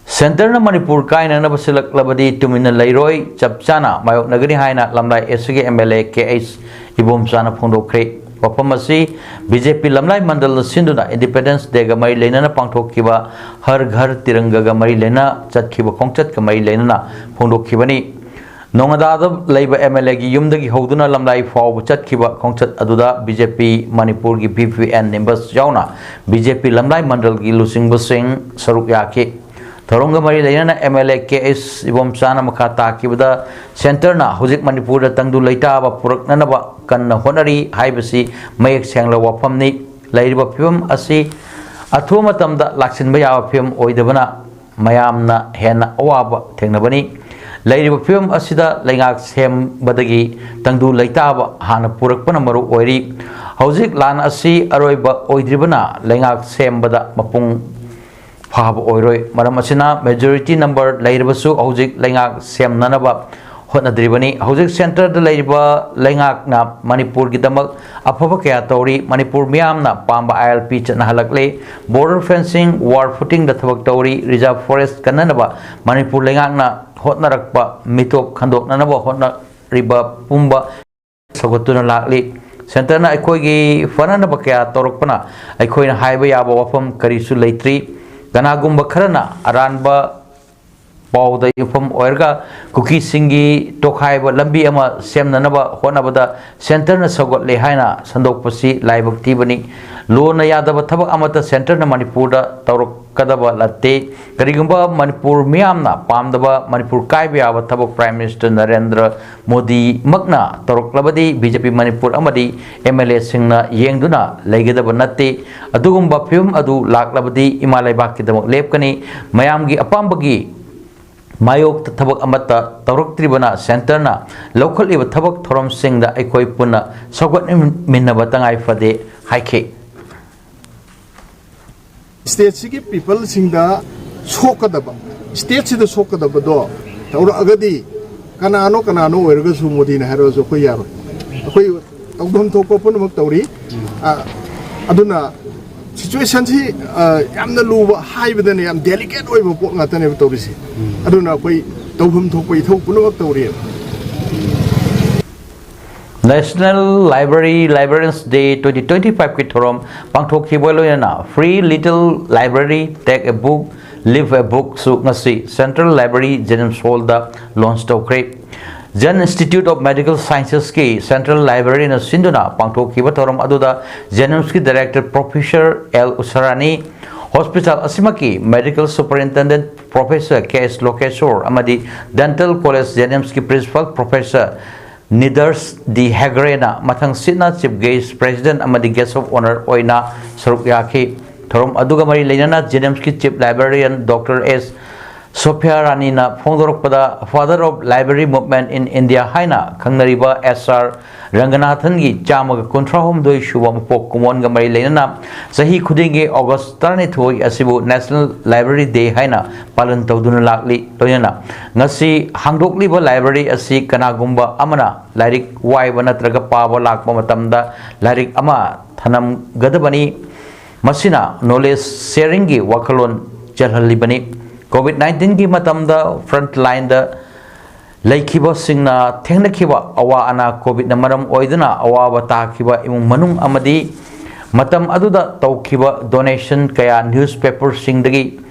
Centre ꯅ ꯃꯅꯤꯄꯨꯔ ꯀꯥꯏꯅꯅꯕ ꯁꯤꯜꯂꯛꯂꯕꯗꯤ ꯇꯨꯃꯤꯟꯅ ꯂꯩꯔꯣꯏ, ꯆꯞ ꯆꯥꯅ ꯃꯥꯌꯣꯛꯅꯒꯅꯤ ꯍꯥꯏꯅ ꯂꯝꯂꯥꯏ S C ꯒꯤ M L A K H ꯏꯕꯣꯝꯆꯥꯅ ꯐꯣꯡꯗꯣꯛꯈ꯭ꯔꯦ꯫ ꯋꯥꯐꯝ ꯑꯁꯤ B J P ꯂꯝꯂꯥꯏ ꯃꯟꯗꯜꯅ ꯁꯤꯟꯗꯨꯅ Independence Day ꯒ ꯃꯔꯤ ꯂꯩꯅꯅ ꯄꯥꯡꯊꯣꯛꯈꯤꯕ ꯍꯔ ꯘꯔ ꯇꯤꯔꯪꯒꯒ ꯃꯔꯤ ꯂꯩꯅ ꯆꯠꯈꯤꯕ ꯈꯣꯡꯆꯠꯀ ꯃꯔꯤ ꯂꯩꯅꯅ ꯐꯣꯡꯗꯣꯛꯈꯤꯕꯅꯤ꯫ ꯅꯣꯉꯥꯗꯥꯗ ꯂꯩꯕ M L A ꯒꯤ ꯌꯨꯝꯗꯒꯤ ꯍꯧꯗꯨꯅ ꯂꯝꯂꯥꯏ ꯐꯥꯎꯕ ꯆꯠꯈꯤꯕ ꯈꯣꯡꯆꯠ ꯑꯗꯨꯗ B J P ꯃꯅꯤꯄꯨꯔꯒꯤ V P N members ꯌꯥꯎꯅ B J P ꯂꯝꯂꯥꯏ ꯃꯟꯗꯜꯒꯤ ꯂꯨꯆꯤꯡꯕꯁꯤꯡ ꯁꯔꯨꯛ ꯌꯥꯈꯤ꯫ ꯊꯧꯔꯝꯒ ꯃꯔꯤ ꯂꯩꯅꯅ M L A K H Ibomcha ꯃꯈꯥ ꯇꯥꯈꯤꯕꯗ, ꯁꯦꯟꯇꯔꯅ ꯍꯧꯖꯤꯛ ꯃꯅꯤꯄꯨꯔꯗ ꯇꯪꯗꯨ ꯂꯩꯇꯥꯕ ꯄꯨꯔꯛꯅꯅꯕ ꯀꯟꯅ ꯍꯣꯠꯅꯔꯤ ꯍꯥꯏꯕꯁꯤ ꯃꯌꯦꯛ ꯁꯦꯡꯂꯕ ꯋꯥꯐꯝꯅꯤ꯫ ꯂꯩꯔꯤꯕ ꯐꯤꯕꯝ ꯑꯁꯤ ꯑꯊꯨꯕ ꯃꯇꯝꯗ ꯂꯥꯛꯁꯤꯟꯕ ꯌꯥꯕ ꯐꯤꯕꯝ ꯑꯣꯏꯗꯕꯅ ꯃꯌꯥꯝꯅ ꯍꯦꯟꯅ ꯑꯋꯥꯕ ꯊꯦꯡꯅꯕꯅꯤ꯫ ꯂꯩꯔꯤꯕ ꯐꯤꯕꯝ ꯑꯁꯤꯗ ꯂꯩꯉꯥꯛ ꯁꯦꯝꯕꯗꯒꯤ ꯇꯪꯗꯨ ꯂꯩꯇꯥꯕ ꯍꯥꯟꯅ ꯄꯨꯔꯛꯄꯅ ꯃꯔꯨ ꯑꯣꯏꯔꯤ꯫ ꯍꯧꯖꯤꯛ ꯂꯥꯟ ꯑꯁꯤ ꯑꯔꯣꯏꯕ ꯑꯣꯏꯗ꯭ꯔꯤꯕꯅ ꯂꯩꯉꯥꯛ ꯁꯦꯝꯕꯗ ꯃꯄꯨꯡ ꯐꯥꯕ ꯑꯣꯏꯔꯣꯏ꯫ ꯃꯔꯝ ꯑꯁꯤꯅ majority number ꯂꯩꯔꯕꯁꯨ ꯍꯧꯖꯤꯛ ꯂꯩꯉꯥꯛ ꯁꯦꯝꯅꯅꯕ ꯍꯣꯠꯅꯗ꯭ꯔꯤꯕꯅꯤ꯫ ꯍꯧꯖꯤꯛ ꯁꯦꯟꯇꯔꯗ ꯂꯩꯔꯤꯕ ꯂꯩꯉꯥꯛꯅ ꯃꯅꯤꯄꯨꯔꯒꯤꯗꯃꯛ ꯑꯐꯕ ꯀꯌꯥ ꯇꯧꯔꯤ꯫ ꯃꯅꯤꯄꯨꯔ ꯃꯤꯌꯥꯝꯅ ꯄꯥꯝꯕ ꯑꯥꯏ ꯑꯦꯜ ꯄꯤ ꯆꯠꯅꯍꯜꯂꯛꯂꯦ꯫ Border fencing, war footing ꯗ ꯊꯕꯛ ꯇꯧꯔꯤ꯫ Reserve forest ꯀꯟꯅꯅꯕ ꯃꯅꯤꯄꯨꯔ ꯂꯩꯉꯥꯛꯅ ꯍꯣꯠꯅꯔꯛꯄ ꯃꯤꯇꯣꯞ ꯈꯟꯗꯣꯛꯅꯅꯕ ꯍꯣꯠꯅꯔꯤꯕ ꯄꯨꯝꯕ ꯁꯧꯒꯠꯇꯨꯅ ꯂꯥꯛꯂꯤ꯫ ꯁꯦꯟꯇꯔꯅ ꯑꯩꯈꯣꯏꯒꯤ ꯐꯅꯅꯕ ꯀꯌꯥ ꯇꯧꯔꯛꯄꯅ ꯑꯩꯈꯣꯏꯅ ꯍꯥꯏꯕ ꯌꯥꯕ ꯋꯥꯐꯝ ꯀꯔꯤꯁꯨ ꯂꯩꯇ꯭ꯔꯤ꯫ ꯀꯅꯥꯒꯨꯝꯕ ꯈꯔꯅ ꯑꯔꯥꯟꯕ ꯄꯥꯎꯗ ꯌꯨꯝꯐꯝ ꯑꯣꯏꯔꯒ ꯀꯨꯀꯤꯁꯤꯡꯒꯤ ꯇꯣꯈꯥꯏꯕ ꯂꯝꯕꯤ ꯑꯃ ꯁꯦꯝꯅꯅꯕ ꯍꯣꯠꯅꯕꯗ ꯁꯦꯟꯇꯔꯅ ꯁꯧꯒꯠꯂꯦ ꯍꯥꯏꯅ ꯁꯟꯗꯣꯛꯄꯁꯤ ꯂꯥꯏꯕꯛ ꯊꯤꯕꯅꯤ꯫ ꯂꯣꯟꯅ ꯌꯥꯗꯕ ꯊꯕꯛ ꯑꯃꯠꯇ ꯁꯦꯟꯇꯔꯅ ꯃꯅꯤꯄꯨꯔꯗ ꯇꯧꯔꯛꯀꯗꯕ ꯅꯠꯇꯦ꯫ ꯀꯔꯤꯒꯨꯝꯕ ꯃꯅꯤꯄꯨꯔ ꯃꯤꯌꯥꯝꯅ ꯄꯥꯝꯗꯕ ꯃꯅꯤꯄꯨꯔ ꯀꯥꯏꯕ ꯌꯥꯕ ꯊꯕꯛ ꯄ꯭ꯔꯥꯏꯝ ꯃꯤꯅꯤꯁꯇꯔ ꯅꯔꯦꯟꯗ꯭ꯔ ꯃꯣꯗꯤꯃꯛꯅ ꯇꯧꯔꯛꯂꯕꯗꯤ ꯕꯤ ꯖꯦ ꯄꯤ ꯃꯅꯤꯄꯨꯔ ꯑꯃꯗꯤ ꯑꯦꯝ ꯑꯦꯜ ꯑꯦꯁꯤꯡꯅ ꯌꯦꯡꯗꯨꯅ ꯂꯩꯒꯗꯕ ꯅꯠꯇꯦ꯫ ꯑꯗꯨꯒꯨꯝꯕ ꯐꯤꯕꯝ ꯑꯗꯨ ꯂꯥꯛꯂꯕꯗꯤ ꯏꯃꯥ ꯂꯩꯕꯥꯛꯀꯤꯗꯃꯛ ꯂꯦꯞꯀꯅꯤ꯫ ꯃꯌꯥꯝꯒꯤ ꯑꯄꯥꯝꯕꯒꯤ ꯃꯥꯌꯣꯛꯇ ꯊꯕꯛ ꯑꯃꯠꯇ ꯇꯧꯔꯛꯇ꯭ꯔꯤꯕꯅ ꯁꯦꯟꯇꯔꯅ ꯂꯧꯈꯠꯂꯤꯕ ꯊꯕꯛ ꯊꯧꯔꯝꯁꯤꯡꯗ ꯑꯩꯈꯣꯏ ꯄꯨꯟꯅ ꯁꯧꯒꯠꯃꯤꯟꯅꯕ ꯇꯉꯥꯏ ꯐꯗꯦ ꯍꯥꯏꯈꯤ꯫ ꯁ꯭ꯇꯦꯠꯁꯤꯒꯤ ꯄꯤꯄꯜꯁꯤꯡꯗ ꯁꯣꯛꯀꯗꯕ, ꯁ꯭ꯇꯦꯠꯁꯤꯗ ꯁꯣꯛꯀꯗꯕꯗꯣ ꯇꯧꯔꯛꯑꯒꯗꯤ ꯀꯅꯥꯅꯣ ꯀꯅꯥꯅꯣ ꯑꯣꯏꯔꯒꯁꯨ ꯃꯣꯗꯤꯅ ꯍꯥꯏꯔꯒꯁꯨ ꯑꯩꯈꯣꯏ ꯌꯥꯔꯣꯏ꯫ ꯑꯩꯈꯣꯏ ꯇꯧꯐꯝ ꯊꯣꯛꯄ ꯄꯨꯝꯅꯃꯛ ꯇꯧꯔꯤ꯫ ꯑ, ꯑꯗꯨꯅ ꯁꯤꯆꯨꯋꯦꯁꯟꯁꯤ, ꯑ, ꯌꯥꯝꯅ ꯂꯨꯕ ꯍꯥꯏꯕꯗꯅꯦ, ꯌꯥꯝ ꯗꯦꯂꯤꯀꯦꯠ ꯑꯣꯏꯕ ꯄꯣꯠ ꯉꯥꯛꯇꯅꯦꯕ ꯇꯧꯔꯤꯁꯦ꯫ ꯑꯗꯨꯅ ꯑꯩꯈꯣꯏ ꯇꯧꯐꯝ ꯊꯣꯛꯄ ꯏꯊꯧ ꯄꯨꯝꯅꯃꯛ ꯇꯧꯔꯤꯑꯕ꯫ National Library Librarians Day twenty twenty five ꯀꯤ ꯊꯧꯔꯝ ꯄꯥꯡꯊꯣꯛꯈꯤꯕ ꯂꯣꯏꯅꯅ Free Little Library, Take a Book, Live a Book ꯁꯨ ꯉꯁꯤ Central Library Jennings Hall ꯗ launch ꯇꯧꯈ꯭ꯔꯦ꯫ Jain Institute of Medical Sciences ꯀꯤ Central Library ꯅ ꯁꯤꯟꯗꯨꯅ ꯄꯥꯡꯊꯣꯛꯈꯤꯕ ꯊꯧꯔꯝ ꯑꯗꯨꯗ JNIMS ꯀꯤ Director Professor L ꯎꯁꯥꯔꯥꯅꯤ, Hospital ꯑꯁꯤꯃꯛꯀꯤ Medical Superintendent Professor K S Lokeshwar ꯑꯃꯗꯤ Dental College JNIMSꯀꯤ Principal Professor Niders D Hegreꯅ ꯃꯊꯪ ꯁꯤꯠꯅ Chief Guest, President ꯑꯃꯗꯤ Guest of Honour ꯑꯣꯏꯅ ꯁꯔꯨꯛ ꯌꯥꯈꯤ꯫ ꯊꯧꯔꯝ ꯑꯗꯨꯒ ꯃꯔꯤ ꯂꯩꯅꯅ JNIMSꯀꯤ Chief Librarian Doctor S Sophia Raniꯅ ꯐꯣꯡꯗꯣꯔꯛꯄꯗ, Father of Library Movement in India ꯍꯥꯏꯅ ꯈꯪꯅꯔꯤꯕ S R ꯔꯪꯒꯅꯥꯊꯟꯒꯤ ꯆꯥꯝꯃꯒ ꯀꯨꯟꯊ꯭ꯔꯥ ꯍꯨꯝꯗꯣꯏ ꯁꯨꯕ ꯃꯄꯣꯛ ꯀꯨꯝꯑꯣꯟꯒ ꯃꯔꯤ ꯂꯩꯅꯅ ꯆꯍꯤ ꯈꯨꯗꯤꯡꯒꯤ August ꯇꯔꯥꯅꯤꯊꯣꯏ ꯑꯁꯤꯕꯨ National Library Day ꯍꯥꯏꯅ ꯄꯥꯂꯟ ꯇꯧꯗꯨꯅ ꯂꯥꯛꯂꯤ꯫ ꯂꯣꯏꯅꯅ ꯉꯁꯤ ꯍꯥꯡꯗꯣꯛꯂꯤꯕ library ꯑꯁꯤ ꯀꯅꯥꯒꯨꯝꯕ ꯑꯃꯅ ꯂꯥꯏꯔꯤꯛ ꯋꯥꯏꯕ ꯅꯠꯇ꯭ꯔꯒ ꯄꯥꯕ ꯂꯥꯛꯄ ꯃꯇꯝꯗ ꯂꯥꯏꯔꯤꯛ ꯑꯃ ꯊꯅꯝꯒꯗꯕꯅꯤ꯫ ꯃꯁꯤꯅ knowledge sharingꯒꯤ ꯋꯥꯈꯜꯂꯣꯟ ꯆꯦꯜꯍꯜꯂꯤꯕꯅꯤ꯫ COVID nineteenꯒꯤ ꯃꯇꯝꯗ frontlineꯗ ꯂꯩꯈꯤꯕꯁꯤꯡꯅ ꯊꯦꯡꯅꯈꯤꯕ ꯑꯋꯥ ꯑꯅꯥ, COVIDꯅ ꯃꯔꯝ ꯑꯣꯏꯗꯨꯅ ꯑꯋꯥꯕ ꯇꯥꯈꯤꯕ ꯏꯃꯨꯡ ꯃꯅꯨꯡ ꯑꯃꯗꯤ ꯃꯇꯝ ꯑꯗꯨꯗ ꯇꯧꯈꯤꯕ donation ꯀꯌꯥ newspaperꯁꯤꯡꯗꯒꯤ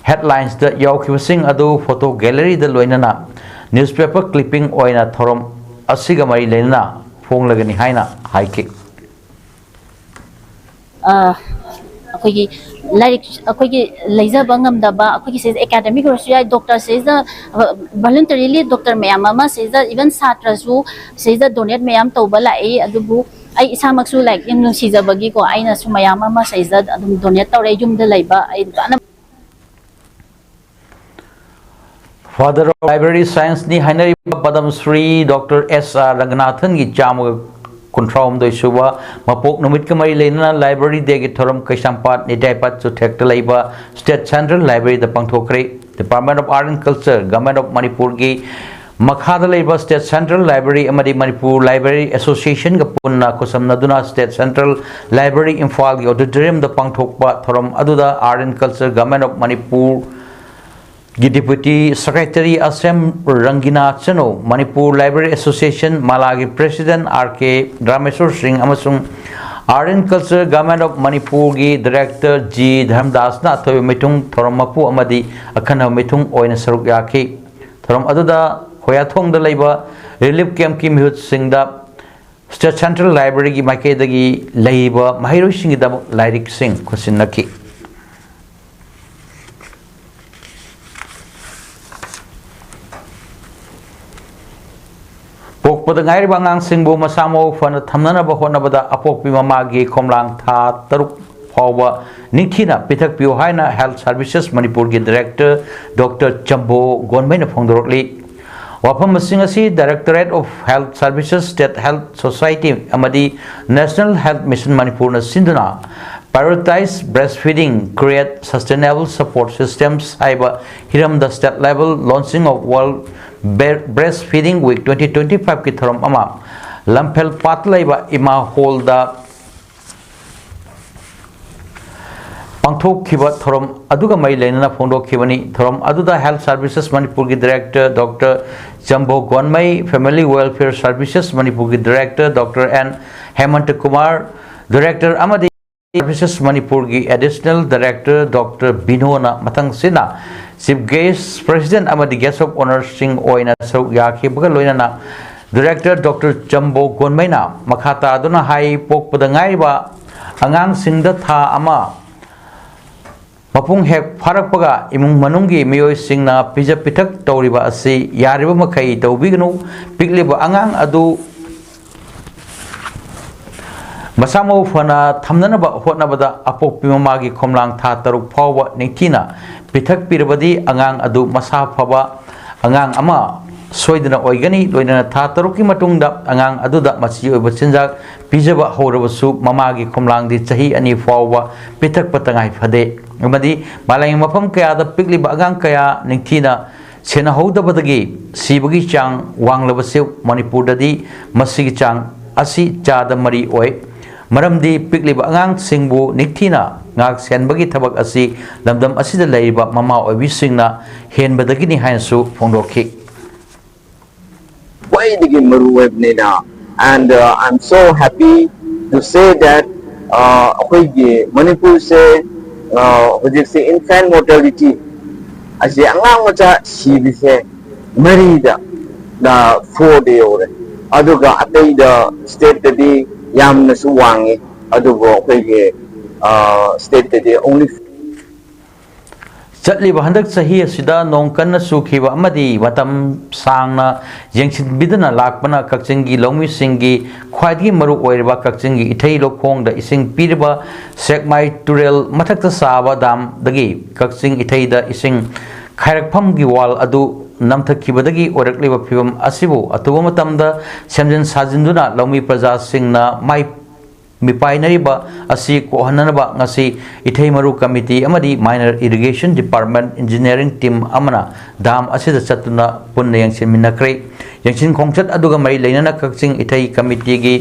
headlinesꯇ ꯌꯥꯎꯈꯤꯕꯁꯤꯡ ꯑꯗꯨ photo galleryꯗ ꯂꯣꯏꯅꯅ newspaper clipping ꯑꯣꯏꯅ ꯊꯧꯔꯝ ꯑꯁꯤꯒ ꯃꯔꯤ ꯂꯩꯅꯅ ꯐꯣꯡꯂꯒꯅꯤ ꯍꯥꯏꯅ ꯍꯥꯏꯈꯤ꯫ ꯑ, ꯑꯩꯈꯣꯏꯒꯤ ꯂꯥꯏꯔꯤꯛ, ꯑꯩꯈꯣꯏꯒꯤ ꯂꯩꯖꯕ ꯉꯝꯗꯕ, ꯑꯩꯈꯣꯏꯒꯤ ꯁꯤꯗ academic ꯑꯣꯏꯔꯁꯨ ꯌꯥꯏ, doctor ꯁꯤꯗ voluntarily doctor ꯃꯌꯥꯝ ꯑꯃ ꯁꯤꯗ, even ꯁꯥꯇ꯭ꯔꯁꯨ ꯁꯤꯗ donate ꯃꯌꯥꯝ ꯇꯧꯕ ꯂꯥꯛꯏ꯫ ꯑꯗꯨꯕꯨ ꯑꯩ ꯏꯁꯥꯃꯛꯁꯨ ꯂꯥꯏꯔꯤꯛ ꯌꯥꯝ ꯅꯨꯡꯁꯤꯖꯕꯒꯤꯀꯣ, ꯑꯩꯅꯁꯨ ꯃꯌꯥꯝ ꯑꯃ ꯁꯤꯗ ꯑꯗꯨꯝ donate ꯇꯧꯔꯦ, ꯌꯨꯝꯗ ꯂꯩꯕ ꯑꯩ ꯑꯅꯝꯕ Father of Library Scienceꯅꯤ ꯍꯥꯏꯅꯔꯤꯕ ꯄꯗꯝ Shri Doctor S R ꯔꯪꯒꯅꯥꯊꯟꯒꯤ ꯆꯥꯝꯃꯒ ꯀꯨꯟꯊ꯭ꯔꯥ ꯍꯨꯝꯗꯣꯏ ꯁꯨꯕ ꯃꯄꯣꯛ ꯅꯨꯃꯤꯠꯀ ꯃꯔꯤ ꯂꯩꯅꯅ Library Dayꯒꯤ ꯊꯧꯔꯝ ꯀꯩꯁꯥꯝꯄꯥꯠ ꯅꯤꯗꯥꯏꯄꯥꯠ ꯆꯨꯊꯦꯛꯇ ꯂꯩꯕ State Central Libraryꯗ ꯄꯥꯡꯊꯣꯛꯈ꯭ꯔꯦ꯫ Department of Art and Culture, Government of Manipurꯒꯤ ꯃꯈꯥꯗ ꯂꯩꯕ State Central Library ꯑꯃꯗꯤ Manipur Library Associationꯒ ꯄꯨꯟꯅ ꯈꯨꯠꯁꯝꯅꯗꯨꯅ State Central Library ꯏꯝꯐꯥꯜꯒꯤ auditoriumꯗ ꯄꯥꯡꯊꯣꯛꯄ ꯊꯧꯔꯝ ꯑꯗꯨꯗ Art and Culture, Government of Manipur ꯒꯤ Deputy Secretary ꯑꯁꯦꯝ ꯔꯪꯒꯤꯅꯥ ꯆꯅꯨ, Manipur Library Association ꯃꯥꯂꯥꯒꯤ President R K Rameshwor ꯁꯤꯡ ꯑꯃꯁꯨꯡ Art and Culture, Government of Manipurꯒꯤ Director G ꯙꯔꯃꯗꯥꯁꯅ ꯑꯊꯣꯏꯕ ꯃꯤꯊꯨꯡ, ꯊꯧꯔꯝ ꯃꯄꯨ ꯑꯃꯗꯤ ꯑꯈꯟꯅꯕ ꯃꯤꯊꯨꯡ ꯑꯣꯏꯅ ꯁꯔꯨꯛ ꯌꯥꯈꯤ꯫ ꯊꯧꯔꯝ ꯑꯗꯨꯗ ꯈꯣꯌꯥꯊꯣꯡꯗ ꯂꯩꯕ relief campꯀꯤ ꯃꯤꯍꯨꯠꯁꯤꯡꯗ State Central Libraryꯒꯤ ꯃꯥꯏꯀꯩꯗꯒꯤ ꯂꯩꯔꯤꯕ ꯃꯍꯩꯔꯣꯏꯁꯤꯡꯒꯤꯗꯃꯛ ꯂꯥꯏꯔꯤꯛꯁꯤꯡ ꯈꯨꯠꯁꯤꯟꯅꯈꯤ꯫ ꯄꯣꯛꯄꯗ ꯉꯥꯏꯔꯤꯕ ꯑꯉꯥꯡꯁꯤꯡꯕꯨ ꯃꯁꯥ ꯃꯎ ꯐꯅ ꯊꯝꯅꯅꯕ ꯍꯣꯠꯅꯕꯗ ꯑꯄꯣꯛꯄꯤ ꯃꯃꯥꯒꯤ ꯈꯣꯝꯂꯥꯡ ꯊꯥ ꯇꯔꯨꯛ ꯐꯥꯎꯕ ꯅꯤꯡꯊꯤꯅ ꯄꯤꯊꯛꯄꯤꯌꯨ ꯍꯥꯏꯅ Health Services ꯃꯅꯤꯄꯨꯔꯒꯤ Director Doctor ꯆꯝꯕꯣ ꯒꯣꯟꯃꯩꯅ ꯐꯣꯡꯗꯣꯔꯛꯂꯤ꯫ ꯋꯥꯐꯝꯁꯤꯡ ꯑꯁꯤ Directorate of Health Services, State Health Society ꯑꯃꯗꯤ National Health Mission ꯃꯅꯤꯄꯨꯔꯅ ꯁꯤꯟꯗꯨꯅ Prioritize Breastfeeding, Create Sustainable Support Systems ꯍꯥꯏꯕ ꯍꯤꯔꯝꯗ State Level Launching of World Bre- Breastfeeding Week twenty twenty-five ꯀꯤ ꯊꯧꯔꯝ ꯑꯃ ꯂꯝꯐꯦꯜ ꯄꯥꯠꯇ ꯂꯩꯕ ꯏꯃꯥ ꯍꯣꯜꯗ ꯄꯥꯡꯊꯣꯛꯈꯤꯕ ꯊꯧꯔꯝ ꯑꯗꯨꯒ ꯃꯔꯤ ꯂꯩꯅꯅ ꯐꯣꯡꯗꯣꯛꯈꯤꯕꯅꯤ꯫ ꯊꯧꯔꯝ ꯑꯗꯨꯗ Health Services ꯃꯅꯤꯄꯨꯔꯒꯤ Director Doctor Chambo Gonmei, Family Welfare Services ꯃꯅꯤꯄꯨꯔꯒꯤ Director Doctor N Hemant Kumar, Director ꯑꯃꯗꯤ Services ꯃꯅꯤꯄꯨꯔꯒꯤ Additional Director Doctor ꯕꯤꯅꯣꯅ ꯃꯊꯪꯁꯤꯠꯅ Chief Guest, President ꯑꯃꯗꯤ Guest of Honourꯁꯤꯡ ꯑꯣꯏꯅ ꯁꯔꯨꯛ ꯌꯥꯈꯤꯕꯒ ꯂꯣꯏꯅꯅ Director Doctor ꯆꯝꯕꯣ ꯒꯣꯟꯃꯩꯅ ꯃꯈꯥ ꯇꯥꯗꯨꯅ ꯍꯥꯏ, ꯄꯣꯛꯄꯗ ꯉꯥꯏꯔꯤꯕ ꯑꯉꯥꯡꯁꯤꯡꯗ ꯊꯥ ꯑꯃ ꯃꯄꯨꯡ ꯍꯦꯛ ꯐꯥꯔꯛꯄꯒ ꯏꯃꯨꯡ ꯃꯅꯨꯡꯒꯤ ꯃꯤꯑꯣꯏꯁꯤꯡꯅ ꯄꯤꯖ ꯄꯤꯊꯛ ꯇꯧꯔꯤꯕ ꯑꯁꯤ ꯌꯥꯔꯤꯕ ꯃꯈꯩ ꯇꯧꯕꯤꯒꯅꯨ꯫ ꯄꯤꯛꯂꯤꯕ ꯑꯉꯥꯡ ꯑꯗꯨ ꯃꯁꯥ ꯃꯎ ꯐꯅ ꯊꯝꯅꯅꯕ ꯍꯣꯠꯅꯕꯗ ꯑꯄꯣꯛꯄꯤ ꯃꯃꯥꯒꯤ ꯈꯣꯝꯂꯥꯡ ꯊꯥ ꯇꯔꯨꯛ ꯐꯥꯎꯕ ꯅꯤꯡꯊꯤꯅ ꯄꯤꯊꯛꯄꯤꯔꯕꯗꯤ ꯑꯉꯥꯡ ꯑꯗꯨ ꯃꯁꯥ ꯐꯕ ꯑꯉꯥꯡ ꯑꯃ ꯁꯣꯏꯗꯅ ꯑꯣꯏꯒꯅꯤ꯫ ꯂꯣꯏꯅꯅ ꯊꯥ ꯇꯔꯨꯛꯀꯤ ꯃꯇꯨꯡꯗ ꯑꯉꯥꯡ ꯑꯗꯨꯗ ꯃꯆꯤ ꯑꯣꯏꯕ ꯆꯤꯟꯖꯥꯛ ꯄꯤꯖꯕ ꯍꯧꯔꯕꯁꯨ ꯃꯃꯥꯒꯤ ꯈꯣꯝꯂꯥꯡꯗꯤ ꯆꯍꯤ ꯑꯅꯤ ꯐꯥꯎꯕ ꯄꯤꯊꯛꯄ ꯇꯉꯥꯏ ꯐꯗꯦ꯫ ꯑꯃꯗꯤ ꯃꯥꯂꯦꯝꯒꯤ ꯃꯐꯝ ꯀꯌꯥꯗ ꯄꯤꯛꯂꯤꯕ ꯑꯉꯥꯡ ꯀꯌꯥ ꯅꯤꯡꯊꯤꯅ ꯁꯦꯟꯅꯍꯧꯗꯕꯗꯒꯤ ꯁꯤꯕꯒꯤ ꯆꯥꯡ ꯋꯥꯡꯂꯕꯁꯨ ꯃꯅꯤꯄꯨꯔꯗꯗꯤ ꯃꯁꯤꯒꯤ ꯆꯥꯡ ꯑꯁꯤ ꯆꯥꯗ ꯃꯔꯤ ꯑꯣꯏ꯫ ꯃꯔꯝꯗꯤ ꯄꯤꯛꯂꯤꯕ ꯑꯉꯥꯡꯁꯤꯡꯕꯨ ꯅꯤꯡꯊꯤꯅ ꯉꯥꯛ ꯁꯦꯟꯕꯒꯤ ꯊꯕꯛ ꯑꯁꯤ ꯂꯝꯗꯝ ꯑꯁꯤꯗ ꯂꯩꯔꯤꯕ ꯃꯃꯥ ꯑꯣꯏꯕꯤꯁꯤꯡꯅ ꯍꯦꯟꯕꯗꯒꯤꯅꯤ ꯍꯥꯏꯅꯁꯨ ꯐꯣꯡꯗꯣꯛꯈꯤ꯫ ꯈ꯭ꯋꯥꯏꯗꯒꯤ ꯃꯔꯨ ꯑꯣꯏꯕꯅꯤꯅ, and uh, I'm so happy to say that uh, ꯑꯩꯈꯣꯏꯒꯤ ꯃꯅꯤꯄꯨꯔꯁꯦ uh, ꯍꯧꯖꯤꯛꯁꯦ infant mortality ꯑꯁꯤ ꯑꯉꯥꯡ ꯃꯆꯥ ꯁꯤꯕꯁꯦ ꯃꯔꯤꯗ ꯐꯣꯔꯗ ꯌꯧꯔꯦ꯫ ꯑꯗꯨꯒ ꯑꯇꯩꯗ stateꯇꯗꯤ ꯌꯥꯝꯅꯁꯨ ꯋꯥꯡꯉꯤ꯫ ꯑꯗꯨꯕꯨ ꯑꯩꯈꯣꯏꯒꯤ stateꯇꯗꯤ only ꯆꯠꯂꯤꯕ ꯍꯟꯗꯛ ꯆꯍꯤ ꯑꯁꯤꯗ ꯅꯣꯡ ꯀꯟꯅ ꯆꯨꯈꯤꯕ ꯑꯃꯗꯤ ꯃꯇꯝ ꯁꯥꯡꯅ ꯌꯦꯡꯁꯤꯟꯕꯤꯗꯅ ꯂꯥꯛꯄꯅ ꯀꯛꯆꯤꯡꯒꯤ ꯂꯧꯃꯤꯁꯤꯡꯒꯤ ꯈ꯭ꯋꯥꯏꯗꯒꯤ ꯃꯔꯨ ꯑꯣꯏꯔꯤꯕ ꯀꯛꯆꯤꯡꯒꯤ ꯏꯊꯩ ꯂꯧꯈꯣꯡꯗ ꯏꯁꯤꯡ ꯄꯤꯔꯤꯕ ꯁꯦꯛꯃꯥꯏ ꯇꯨꯔꯦꯜ ꯃꯊꯛꯇ ꯁꯥꯕ ꯗꯥꯝꯗꯒꯤ ꯀꯛꯆꯤꯡ ꯏꯊꯩꯗ ꯏꯁꯤꯡ ꯈꯥꯏꯔꯛꯐꯝꯒꯤ ꯋꯥꯜ ꯑꯗꯨ ꯅꯝꯊꯈꯤꯕꯗꯒꯤ ꯑꯣꯏꯔꯛꯂꯤꯕ ꯐꯤꯕꯝ ꯑꯁꯤꯕꯨ ꯑꯊꯨꯕ ꯃꯇꯝꯗ ꯁꯦꯝꯖꯤꯟ ꯁꯥꯖꯤꯟꯗꯨꯅ ꯂꯧꯃꯤ ꯄ꯭ꯔꯖꯥꯁꯤꯡꯅ ꯃꯥꯏ ꯃꯤꯄꯥꯏꯅꯔꯤꯕ ꯑꯁꯤ ꯀꯣꯛꯍꯟꯅꯅꯕ ꯉꯁꯤ ꯏꯊꯩ ꯃꯔꯨ ꯀꯃꯤꯇꯤ ꯑꯃꯗꯤ Minor Irrigation Department Engineering Team ꯑꯃꯅ ꯗꯥꯝ ꯑꯁꯤꯗ ꯆꯠꯇꯨꯅ ꯄꯨꯟꯅ ꯌꯦꯡꯁꯤꯟꯃꯤꯟꯅꯈ꯭ꯔꯦ꯫ ꯌꯦꯡꯁꯤꯟ ꯈꯣꯡꯆꯠ ꯑꯗꯨꯒ ꯃꯔꯤ ꯂꯩꯅꯅ ꯀꯛꯆꯤꯡ ꯏꯊꯩ ꯀꯃꯤꯇꯤꯒꯤ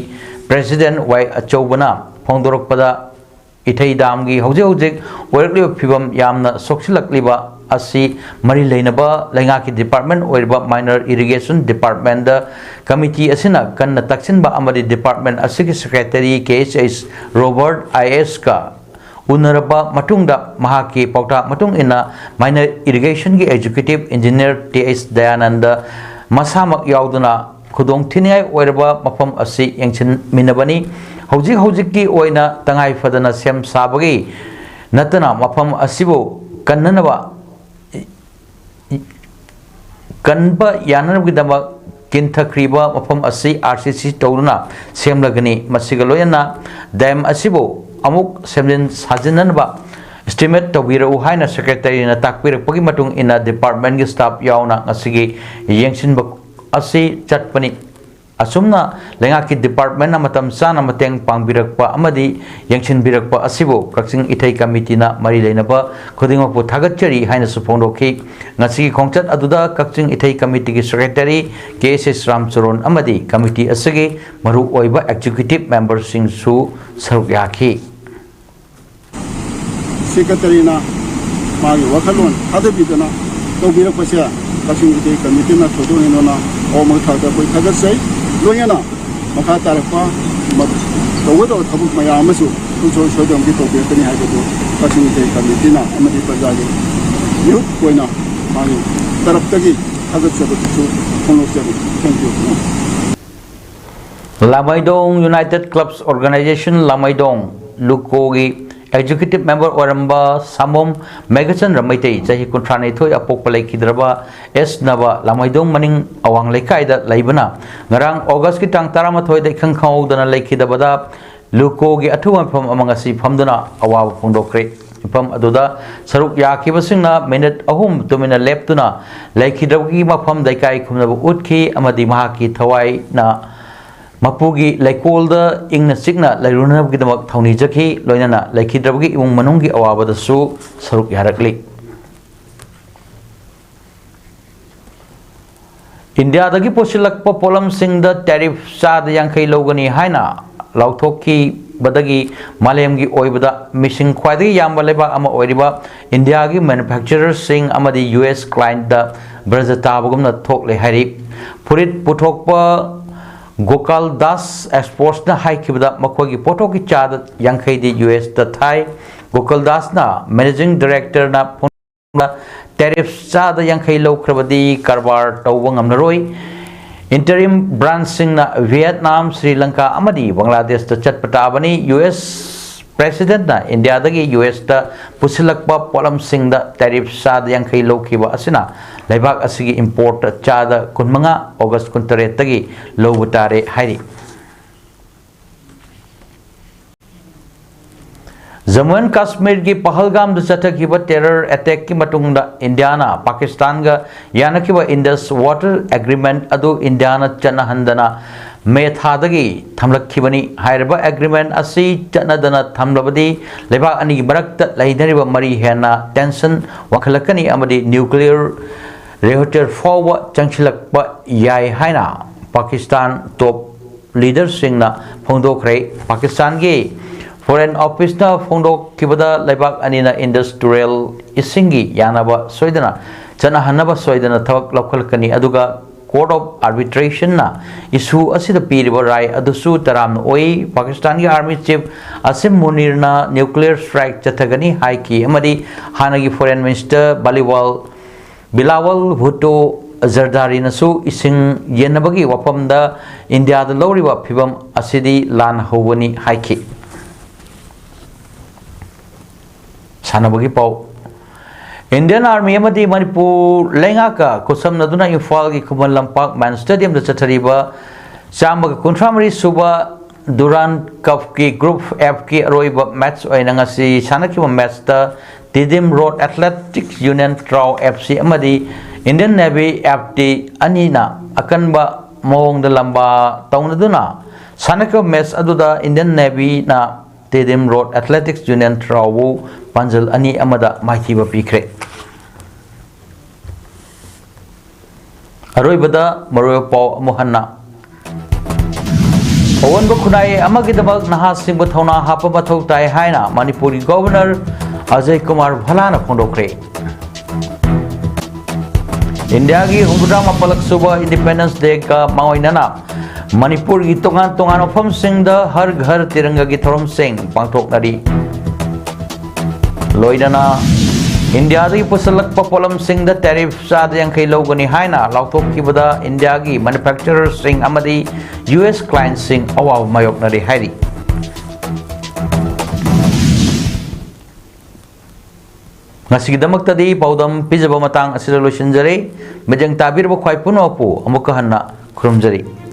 President ꯋꯥꯏ ꯑꯆꯧꯕꯅ ꯐꯣꯡꯗꯣꯔꯛꯄꯗ, ꯏꯊꯩ ꯗꯥꯝꯒꯤ ꯍꯧꯖꯤꯛ ꯍꯧꯖꯤꯛ ꯑꯣꯏꯔꯛꯂꯤꯕ ꯐꯤꯕꯝ ꯌꯥꯝꯅ ꯁꯣꯛꯆꯤꯜꯂꯛꯂꯤꯕ ꯑꯁꯤ ꯃꯔꯤ ꯂꯩꯅꯕ ꯂꯩꯉꯥꯛꯀꯤ department ꯑꯣꯏꯔꯤꯕ Minor Irrigation Departmentꯗ ꯀꯃꯤꯇꯤ ꯑꯁꯤꯅ ꯀꯟꯅ ꯇꯛꯁꯤꯟꯕ ꯑꯃꯗꯤ department ꯑꯁꯤꯒꯤ Secretary K H H Robert I ꯑꯦꯁꯀ ꯎꯅꯔꯕ ꯃꯇꯨꯡꯗ ꯃꯍꯥꯛꯀꯤ ꯄꯥꯎꯇꯥꯛ ꯃꯇꯨꯡ ꯏꯟꯅ Minor Irrigationꯒꯤ Executive Engineer T H Dayananda ꯃꯁꯥꯃꯛ ꯌꯥꯎꯗꯨꯅ ꯈꯨꯗꯣꯡ ꯊꯤꯅꯤꯡꯉꯥꯏ ꯑꯣꯏꯔꯕ ꯃꯐꯝ ꯑꯁꯤ ꯌꯦꯡꯁꯤꯟꯃꯤꯟꯅꯕꯅꯤ꯫ ꯍꯧꯖꯤꯛ ꯍꯧꯖꯤꯛꯀꯤ ꯑꯣꯏꯅ ꯇꯉꯥꯏ ꯐꯗꯅ ꯁꯦꯝ ꯁꯥꯕꯒꯤ ꯅꯠꯇꯅ ꯃꯐꯝ ꯑꯁꯤꯕꯨ ꯀꯟꯅꯅꯕ, ꯀꯟꯕ ꯌꯥꯅꯅꯕꯒꯤꯗꯃꯛ ꯀꯤꯟꯊꯈ꯭ꯔꯤꯕ ꯃꯐꯝ ꯑꯁꯤ ꯑꯥꯔ ꯁꯤ ꯁꯤ ꯇꯧꯗꯨꯅ ꯁꯦꯝꯂꯒꯅꯤ꯫ ꯃꯁꯤꯒ ꯂꯣꯏꯅꯅ dam ꯑꯁꯤꯕꯨ ꯑꯃꯨꯛ ꯁꯦꯝꯖꯤꯟ ꯁꯥꯖꯤꯟꯅꯅꯕ estimate ꯇꯧꯕꯤꯔꯛꯎ ꯍꯥꯏꯅ Secretaryꯅ ꯇꯥꯛꯄꯤꯔꯛꯄꯒꯤ ꯃꯇꯨꯡ ꯏꯟꯅ departmentꯀꯤ staff ꯌꯥꯎꯅ ꯉꯁꯤꯒꯤ ꯌꯦꯡꯁꯤꯟꯕ ꯑꯁꯤ ꯆꯠꯄꯅꯤ꯫ ꯑꯁꯨꯝꯅ ꯂꯩꯉꯥꯛꯀꯤ departmentꯅ ꯃꯇꯝ ꯆꯥꯅ ꯃꯇꯦꯡ ꯄꯥꯡꯕꯤꯔꯛꯄ ꯑꯃꯗꯤ ꯌꯦꯡꯁꯤꯟꯕꯤꯔꯛꯄ ꯑꯁꯤꯕꯨ ꯀꯛꯆꯤꯡ ꯏꯊꯩ ꯀꯃꯤꯇꯤꯅ ꯃꯔꯤ ꯂꯩꯅꯕ ꯈꯨꯗꯤꯡꯃꯛꯄꯨ ꯊꯥꯒꯠꯆꯔꯤ ꯍꯥꯏꯅꯁꯨ ꯐꯣꯡꯗꯣꯛꯈꯤ꯫ ꯉꯁꯤꯒꯤ ꯈꯣꯡꯆꯠ ꯑꯗꯨꯗ ꯀꯛꯆꯤꯡ ꯏꯊꯩ ꯀꯃꯤꯇꯤꯒꯤ Secretary ꯀꯦ ꯑꯦꯁ ꯑꯦꯁ ꯔꯥꯝꯆꯔꯣꯟ ꯑꯃꯗꯤ ꯀꯃꯤꯇꯤ ꯑꯁꯤꯒꯤ ꯃꯔꯨꯑꯣꯏꯕ executive memberꯁꯤꯡꯁꯨ ꯁꯔꯨꯛ ꯌꯥꯈꯤ꯫ Secretaryꯅ ꯃꯥꯒꯤ ꯋꯥꯈꯜꯂꯣꯟ ꯊꯥꯗꯕꯤꯗꯅ ꯇꯧꯕꯤꯔꯛꯄꯁꯦ ꯀꯛꯆꯤꯡ ꯏꯊꯩ ꯀꯃꯤꯇꯤꯅ ꯊꯣꯏꯗꯣꯛ ꯍꯦꯟꯗꯣꯛꯅ ꯑꯋꯥꯡꯕ ꯊꯥꯛꯇ ꯑꯩꯈꯣꯏ ꯊꯥꯒꯠꯆꯩ꯫ ꯂꯣꯏꯅꯅ ꯃꯈꯥ ꯇꯥꯔꯛꯄ ꯃ-, ꯇꯧꯒꯗꯕ ꯊꯕꯛ ꯃꯌꯥꯝ ꯑꯃꯁꯨ ꯁꯨꯡꯁꯣꯏ ꯁꯣꯏꯗꯅꯃꯛꯀꯤ ꯇꯧꯕꯤꯔꯛꯀꯅꯤ ꯍꯥꯏꯕꯗꯨ ꯀꯛꯆꯤꯡ ꯏꯊꯩ ꯀꯃꯤꯇꯤꯅ ꯑꯃꯗꯤ ꯄ꯭ꯔꯖꯥꯒꯤ ꯃꯤꯍꯨꯠ ꯑꯣꯏꯅ ꯃꯥꯒꯤ ꯇꯔꯞꯇꯒꯤ ꯊꯥꯒꯠꯆꯕꯗꯨꯁꯨ ꯐꯣꯡꯗꯣꯛꯆꯔꯤ꯫ Thank you꯫ Lamaidong United Clubs Organisation Lamaidong ꯂꯨꯀꯣꯒꯤ ꯑꯦꯛꯖꯤꯀ꯭ꯌꯨꯇꯤꯚ ꯃꯦꯝꯕꯔ ꯑꯣꯏꯔꯝꯕ ꯁꯥꯃꯣꯝ ꯃꯦꯘꯆꯟꯗ꯭ꯔ ꯃꯩꯇꯩ, ꯆꯍꯤ ꯀꯨꯟꯊ꯭ꯔꯥꯅꯤꯊꯣꯏ, ꯑꯄꯣꯛꯄ ꯂꯩꯈꯤꯗ꯭ꯔꯕ ꯑꯦꯁ ꯅꯕ, ꯂꯥꯃꯩꯗꯣꯡ ꯃꯅꯤꯡ ꯑꯋꯥꯡ ꯂꯩꯀꯥꯏꯗ ꯂꯩꯕꯅ, ꯉꯔꯥꯡ ꯑꯣꯒꯁꯀꯤ ꯇꯥꯡ ꯇꯔꯥꯃꯥꯊꯣꯏꯗ ꯏꯈꯪ ꯈꯪꯍꯧꯗꯅ ꯂꯩꯈꯤꯗꯕꯗ ꯂꯨꯀꯣꯒꯤ ꯑꯊꯨꯕ ꯃꯐꯝ ꯑꯃ ꯉꯁꯤ ꯐꯝꯗꯨꯅ ꯑꯋꯥꯕ ꯐꯣꯡꯗꯣꯛꯈ꯭ꯔꯦ꯫ ꯃꯤꯐꯝ ꯑꯗꯨꯗ ꯁꯔꯨꯛ ꯌꯥꯈꯤꯕꯁꯤꯡꯅ ꯃꯤꯅꯤꯠ ꯑꯍꯨꯝ ꯇꯨꯃꯤꯟꯅ ꯂꯦꯞꯇꯨꯅ ꯂꯩꯈꯤꯗ꯭ꯔꯕꯒꯤ ꯃꯐꯝꯗ ꯏꯀꯥꯏ ꯈꯨꯝꯅꯕ ꯎꯠꯈꯤ ꯑꯃꯗꯤ ꯃꯍꯥꯛꯀꯤ ꯊꯋꯥꯏꯅ ꯃꯄꯨꯒꯤ ꯂꯩꯀꯣꯜꯗ ꯏꯪꯅ ꯆꯤꯛꯅ ꯂꯩꯔꯨꯅꯕꯒꯤꯗꯃꯛ ꯊꯧꯅꯤꯖꯈꯤ꯫ ꯂꯣꯏꯅꯅ ꯂꯩꯈꯤꯗ꯭ꯔꯕꯒꯤ ꯏꯃꯨꯡ ꯃꯅꯨꯡꯒꯤ ꯑꯋꯥꯕꯗꯁꯨ ꯁꯔꯨꯛ ꯌꯥꯔꯛꯂꯤ꯫ ꯏꯟꯗꯤꯌꯥꯗꯒꯤ ꯄꯨꯁꯤꯜꯂꯛꯄ ꯄꯣꯠꯂꯝꯁꯤꯡꯗ ꯇꯦꯔꯤꯐ ꯆꯥꯗ ꯌꯥꯡꯈꯩ ꯂꯧꯒꯅꯤ ꯍꯥꯏꯅ ꯂꯥꯎꯊꯣꯛꯈꯤꯕꯗꯒꯤ ꯃꯥꯂꯦꯝꯒꯤ ꯑꯣꯏꯕꯗ ꯃꯤꯁꯤꯡ ꯈ꯭ꯋꯥꯏꯗꯒꯤ ꯌꯥꯝꯕ ꯂꯩꯕꯥꯛ ꯑꯃ ꯑꯣꯏꯔꯤꯕ ꯏꯟꯗꯤꯌꯥꯒꯤ ꯃꯦꯅꯨꯐꯦꯛꯆꯔꯔꯁꯤꯡ ꯑꯃꯗꯤ ꯌꯨ ꯑꯦꯁ ꯀ꯭ꯂꯥꯏꯟꯠꯇ ꯕ꯭ꯔꯖ ꯇꯥꯕꯒꯨꯝꯅ ꯊꯣꯛꯂꯦ ꯍꯥꯏꯔꯤ꯫ ꯐꯨꯔꯤꯠ ꯄꯨꯊꯣꯛꯄ ꯒꯣꯀꯥꯜ ꯗꯥꯁ ꯑꯦꯛꯁꯄꯣꯔꯠꯁꯅ ꯍꯥꯏꯈꯤꯕꯗ ꯃꯈꯣꯏꯒꯤ ꯄꯣꯠꯊꯣꯛꯀꯤ ꯆꯥꯗ ꯌꯥꯡꯈꯩꯗꯤ ꯌꯨ ꯑꯦꯁꯇ ꯊꯥꯏ꯫ ꯒꯣꯀꯥꯜ ꯗꯥꯁꯅ ꯃꯦꯅꯦꯖꯤꯡ ꯗꯥꯏꯔꯦꯛꯇꯔꯅ ꯇꯦꯔꯤꯐ ꯆꯥꯗ ꯌꯥꯡꯈꯩ ꯂꯧꯈ꯭ꯔꯕꯗꯤ ꯀꯔꯕꯥꯔ ꯇꯧꯕ ꯉꯝꯂꯔꯣꯏ꯫ ꯏꯟꯇꯔꯤꯝ ꯕ꯭ꯔꯥꯟꯁꯁꯤꯡꯅ ꯚꯤꯌꯦꯠꯅꯥꯝ, ꯁ꯭ꯔꯤ ꯂꯪꯀꯥ ꯑꯃꯗꯤ ꯕꯪꯒ꯭ꯂꯥꯗꯦꯁꯇ ꯆꯠꯄ ꯇꯥꯕꯅꯤ꯫ ꯌꯨ ꯑꯦꯁ ꯄ꯭ꯔꯦꯁꯤꯗꯦꯟꯠꯅ ꯏꯟꯗꯤꯌꯥꯗꯒꯤ ꯌꯨ ꯑꯦꯁꯇ ꯄꯨꯁꯤꯜꯂꯛꯄ ꯄꯣꯠꯂꯝꯁꯤꯡꯗ ꯇꯦꯔꯤꯐ ꯆꯥꯗ ꯌꯥꯡꯈꯩ ꯂꯧꯈꯤꯕ ꯑꯁꯤꯅ ꯂꯩꯕꯥꯛ ꯑꯁꯤꯒꯤ ꯏꯝꯄꯣꯔꯠꯇ ꯆꯥꯗ ꯀꯨꯟꯃꯉꯥ ꯑꯣꯒꯁ ꯀꯨꯟꯇꯔꯦꯠꯇꯒꯤ ꯂꯧꯕ ꯇꯥꯔꯦ ꯍꯥꯏꯔꯤ꯫ ꯖꯝꯃꯨ ꯑꯦꯟ ꯀꯥꯁꯃꯤꯔꯒꯤ ꯄꯍꯜꯒꯥꯝꯗ ꯆꯠꯊꯈꯤꯕ ꯇꯦꯔꯔ ꯑꯦꯇꯦꯛꯀꯤ ꯃꯇꯨꯡꯗ ꯏꯟꯗꯤꯌꯥꯅ ꯄꯥꯀꯤꯁꯇꯥꯟꯒ ꯌꯥꯅꯈꯤꯕ ꯏꯟꯗꯁ ꯋꯥꯇꯔ ꯑꯦꯒ꯭ꯔꯤꯃꯦꯟꯠ ꯑꯗꯨ ꯏꯟꯗꯤꯌꯥꯅ ꯆꯠꯅꯍꯟꯗꯅ ꯃꯦ ꯊꯥꯗꯒꯤ ꯊꯝꯂꯛꯈꯤꯕꯅꯤ꯫ ꯍꯥꯏꯔꯤꯕ ꯑꯦꯒ꯭ꯔꯤꯃꯦꯟꯠ ꯑꯁꯤ ꯆꯠꯅꯗꯅ ꯊꯝꯂꯕꯗꯤ ꯂꯩꯕꯥꯛ ꯑꯅꯤꯒꯤ ꯃꯔꯛꯇ ꯂꯩꯅꯔꯤꯕ ꯃꯔꯤ ꯍꯦꯟꯅ ꯇꯦꯟꯁꯟ ꯋꯥꯡꯈꯠꯂꯛꯀꯅꯤ ꯑꯃꯗꯤ ꯅ꯭ꯌꯨꯀ꯭ꯂꯤꯌꯔ ꯔꯦꯑꯦꯛꯇꯔ ꯐꯥꯎꯕ ꯆꯪꯁꯤꯜꯂꯛꯄ ꯌꯥꯏ ꯍꯥꯏꯅ ꯄꯥꯀꯤꯁꯇꯥꯟ ꯇꯣꯞ ꯂꯤꯗꯔꯁꯤꯡꯅ ꯐꯣꯡꯗꯣꯛꯈ꯭ꯔꯦ꯫ ꯄꯥꯀꯤꯁꯇꯥꯟꯒꯤ ꯐꯣꯔꯦꯟ ꯑꯣꯐꯤꯁꯅ ꯐꯣꯡꯗꯣꯛꯈꯤꯕꯗ ꯂꯩꯕꯥꯛ ꯑꯅꯤꯅ ꯏꯟꯗꯁ ꯇꯨꯔꯦꯜ ꯏꯁꯤꯡꯒꯤ ꯌꯥꯅꯕ ꯁꯣꯏꯗꯅ ꯆꯠꯅꯍꯟꯅꯕ ꯁꯣꯏꯗꯅ ꯊꯕꯛ ꯂꯧꯈꯠꯂꯛꯀꯅꯤ, ꯑꯗꯨꯒ ꯀꯣꯔꯠ ꯑꯣꯐ ꯑꯥꯔꯕꯤꯇ꯭ꯔꯦꯁꯟꯅ ꯏꯁꯨ ꯑꯁꯤꯗ ꯄꯤꯔꯤꯕ ꯔꯥꯏ ꯑꯗꯨꯁꯨ ꯇꯔꯥꯝꯅ ꯑꯣꯏ꯫ ꯄꯥꯀꯤꯁꯇꯥꯟꯒꯤ ꯑꯥꯔꯃꯤ ꯆꯤꯐ ꯑꯁꯤꯝ ꯃꯨꯅꯤꯔꯅ ꯅ꯭ꯌꯨꯀ꯭ꯂꯤꯌꯔ ꯁ꯭ꯇ꯭ꯔꯥꯏꯛ ꯆꯠꯊꯒꯅꯤ ꯍꯥꯏꯈꯤ ꯑꯃꯗꯤ ꯍꯥꯟꯅꯒꯤ ꯐꯣꯔꯦꯟ ꯃꯤꯅꯤꯁꯇꯔ ꯕꯥꯂꯤꯋꯥꯜ ꯕꯤꯂꯥꯋꯜ ꯚꯨꯠꯇꯣ ꯖꯔꯗꯥꯔꯤꯅꯁꯨ ꯏꯁꯤꯡ ꯌꯦꯟꯅꯕꯒꯤ ꯋꯥꯐꯝꯗ ꯏꯟꯗꯤꯌꯥꯗ ꯂꯧꯔꯤꯕ ꯐꯤꯚꯝ ꯑꯁꯤꯗꯤ ꯂꯥꯟ ꯍꯧꯕꯅꯤ ꯍꯥꯏꯈꯤ꯫ ꯁꯥꯟꯅꯕꯒꯤ ꯄꯥꯎ꯫ Indian Army ꯑꯃꯗꯤ ꯃꯅꯤꯄꯨꯔ ꯂꯩꯉꯥꯛꯀ ꯈꯨꯠꯁꯝꯅꯗꯨꯅ ꯏꯝꯐꯥꯜꯒꯤ ꯈꯨꯃꯟ ꯂꯝꯄꯥꯛ ꯃꯦꯟ ꯁ꯭ꯇꯦꯗꯤꯌꯝꯗ ꯆꯠꯊꯔꯤꯕ ꯆꯥꯝꯃꯒ ꯀꯨꯟꯊ꯭ꯔꯥ ꯃꯔꯤ ꯁꯨꯕ ꯗꯨꯔꯥꯟ ꯀꯞꯀꯤ ꯒ꯭ꯔꯨꯞ ꯑꯦꯐꯀꯤ ꯑꯔꯣꯏꯕ ꯃꯦꯠꯆ ꯑꯣꯏꯅ ꯉꯁꯤ ꯁꯥꯟꯅꯈꯤꯕ ꯃꯦꯠꯆꯇ Tiddim road athletics union TRAU F C ꯑꯃꯗꯤ ꯏꯟꯗꯤꯌꯟ ꯅꯦꯚꯤ ꯑꯦꯐ ꯇꯤ ꯑꯅꯤꯅ ꯑꯀꯟꯕ ꯃꯑꯣꯡꯗ ꯂꯝꯕꯥ ꯇꯧꯅꯗꯨꯅ ꯁꯥꯟꯅꯈꯤꯕ ꯃꯦꯠꯆ ꯑꯗꯨꯗ ꯏꯟꯗꯤꯌꯟ ꯅꯦꯚꯤꯅ ꯇꯤꯗꯤꯝ ꯔꯣꯗ ꯑꯦꯊꯂꯦꯇꯤꯛꯁ ꯌꯨꯅꯤꯌꯟ ꯇ꯭ꯔꯥꯎꯕꯨ ꯄꯥꯟꯖꯜ ꯑꯅꯤ ꯑꯃꯗ ꯃꯥꯏꯊꯤꯕ ꯄꯤꯈ꯭ꯔꯦ꯫ ꯑꯔꯣꯏꯕꯗ ꯃꯔꯨꯑꯣꯏꯕ ꯄꯥꯎ ꯑꯃꯨꯛ ꯍꯟꯅ꯫ ꯑꯑꯣꯟꯕ ꯈꯨꯟꯅꯥꯏ ꯑꯃꯒꯤꯗꯃꯛ ꯅꯍꯥꯁꯤꯡꯕꯨ ꯊꯧꯅꯥ ꯍꯥꯞꯄ ꯃꯊꯧ ꯇꯥꯏ ꯍꯥꯏꯅ ꯃꯅꯤꯄꯨꯔꯒꯤ ꯒꯣꯚꯔꯅꯔ ꯑꯖꯌ ꯀꯨꯃꯥꯔ ꯚꯂꯥꯅ ꯐꯣꯡꯗꯣꯛꯈ꯭ꯔꯦ꯫ ꯏꯟꯗꯤꯌꯥꯒꯤ ꯍꯨꯝꯐꯨꯇꯔꯥ ꯃꯥꯄꯜꯂꯛ ꯁꯨꯕ ꯏꯟꯗꯤꯄꯦꯟꯗꯦꯟꯁ ꯗꯦꯒ ꯃꯥꯡꯑꯣꯏꯅꯅ ꯃꯅꯤꯄꯨꯔꯒꯤ ꯇꯣꯉꯥꯟ ꯇꯣꯉꯥꯟꯕ ꯃꯐꯝꯁꯤꯡꯗ ꯍꯔ ꯘꯔ ꯇꯤꯔꯪꯒꯒꯤ ꯊꯧꯔꯝꯁꯤꯡ ꯄꯥꯡꯊꯣꯛꯅꯔꯤ꯫ ꯂꯣꯏꯅꯅ ꯏꯟꯗꯤꯌꯥꯗꯒꯤ ꯄꯨꯁꯤꯜꯂꯛꯄ ꯄꯣꯠꯂꯝꯁꯤꯡꯗ ꯇꯦꯔꯤꯐ ꯆꯥꯗ ꯌꯥꯡꯈꯩ ꯂꯧꯒꯅꯤ ꯍꯥꯏꯅ ꯂꯥꯎꯊꯣꯛꯈꯤꯕꯗ ꯏꯟꯗꯤꯌꯥꯒꯤ ꯃꯦꯅꯨꯐꯦꯛꯆꯔꯔꯁꯤꯡ ꯑꯃꯗꯤ ꯌꯨ ꯑꯦꯁ ꯀ꯭ꯂꯥꯏꯟꯁꯤꯡ ꯑꯋꯥꯕ ꯃꯥꯌꯣꯛꯅꯔꯤ ꯍꯥꯏꯔꯤ꯫ ꯉꯁꯤꯒꯤꯗꯃꯛꯇꯗꯤ ꯄꯥꯎꯗꯝ ꯄꯤꯖꯕ ꯃꯇꯥꯡ ꯑꯁꯤꯗ ꯂꯣꯏꯁꯤꯟꯖꯔꯦ꯫ ꯃꯤꯠꯌꯦꯡ ꯇꯥꯕꯤꯔꯕ ꯈ꯭ꯋꯥꯏ ꯄꯨꯝꯅꯃꯛꯄꯨ ꯑꯃꯨꯛꯀ ꯍꯟꯅ ꯈꯨꯔꯨꯝꯖꯔꯤ꯫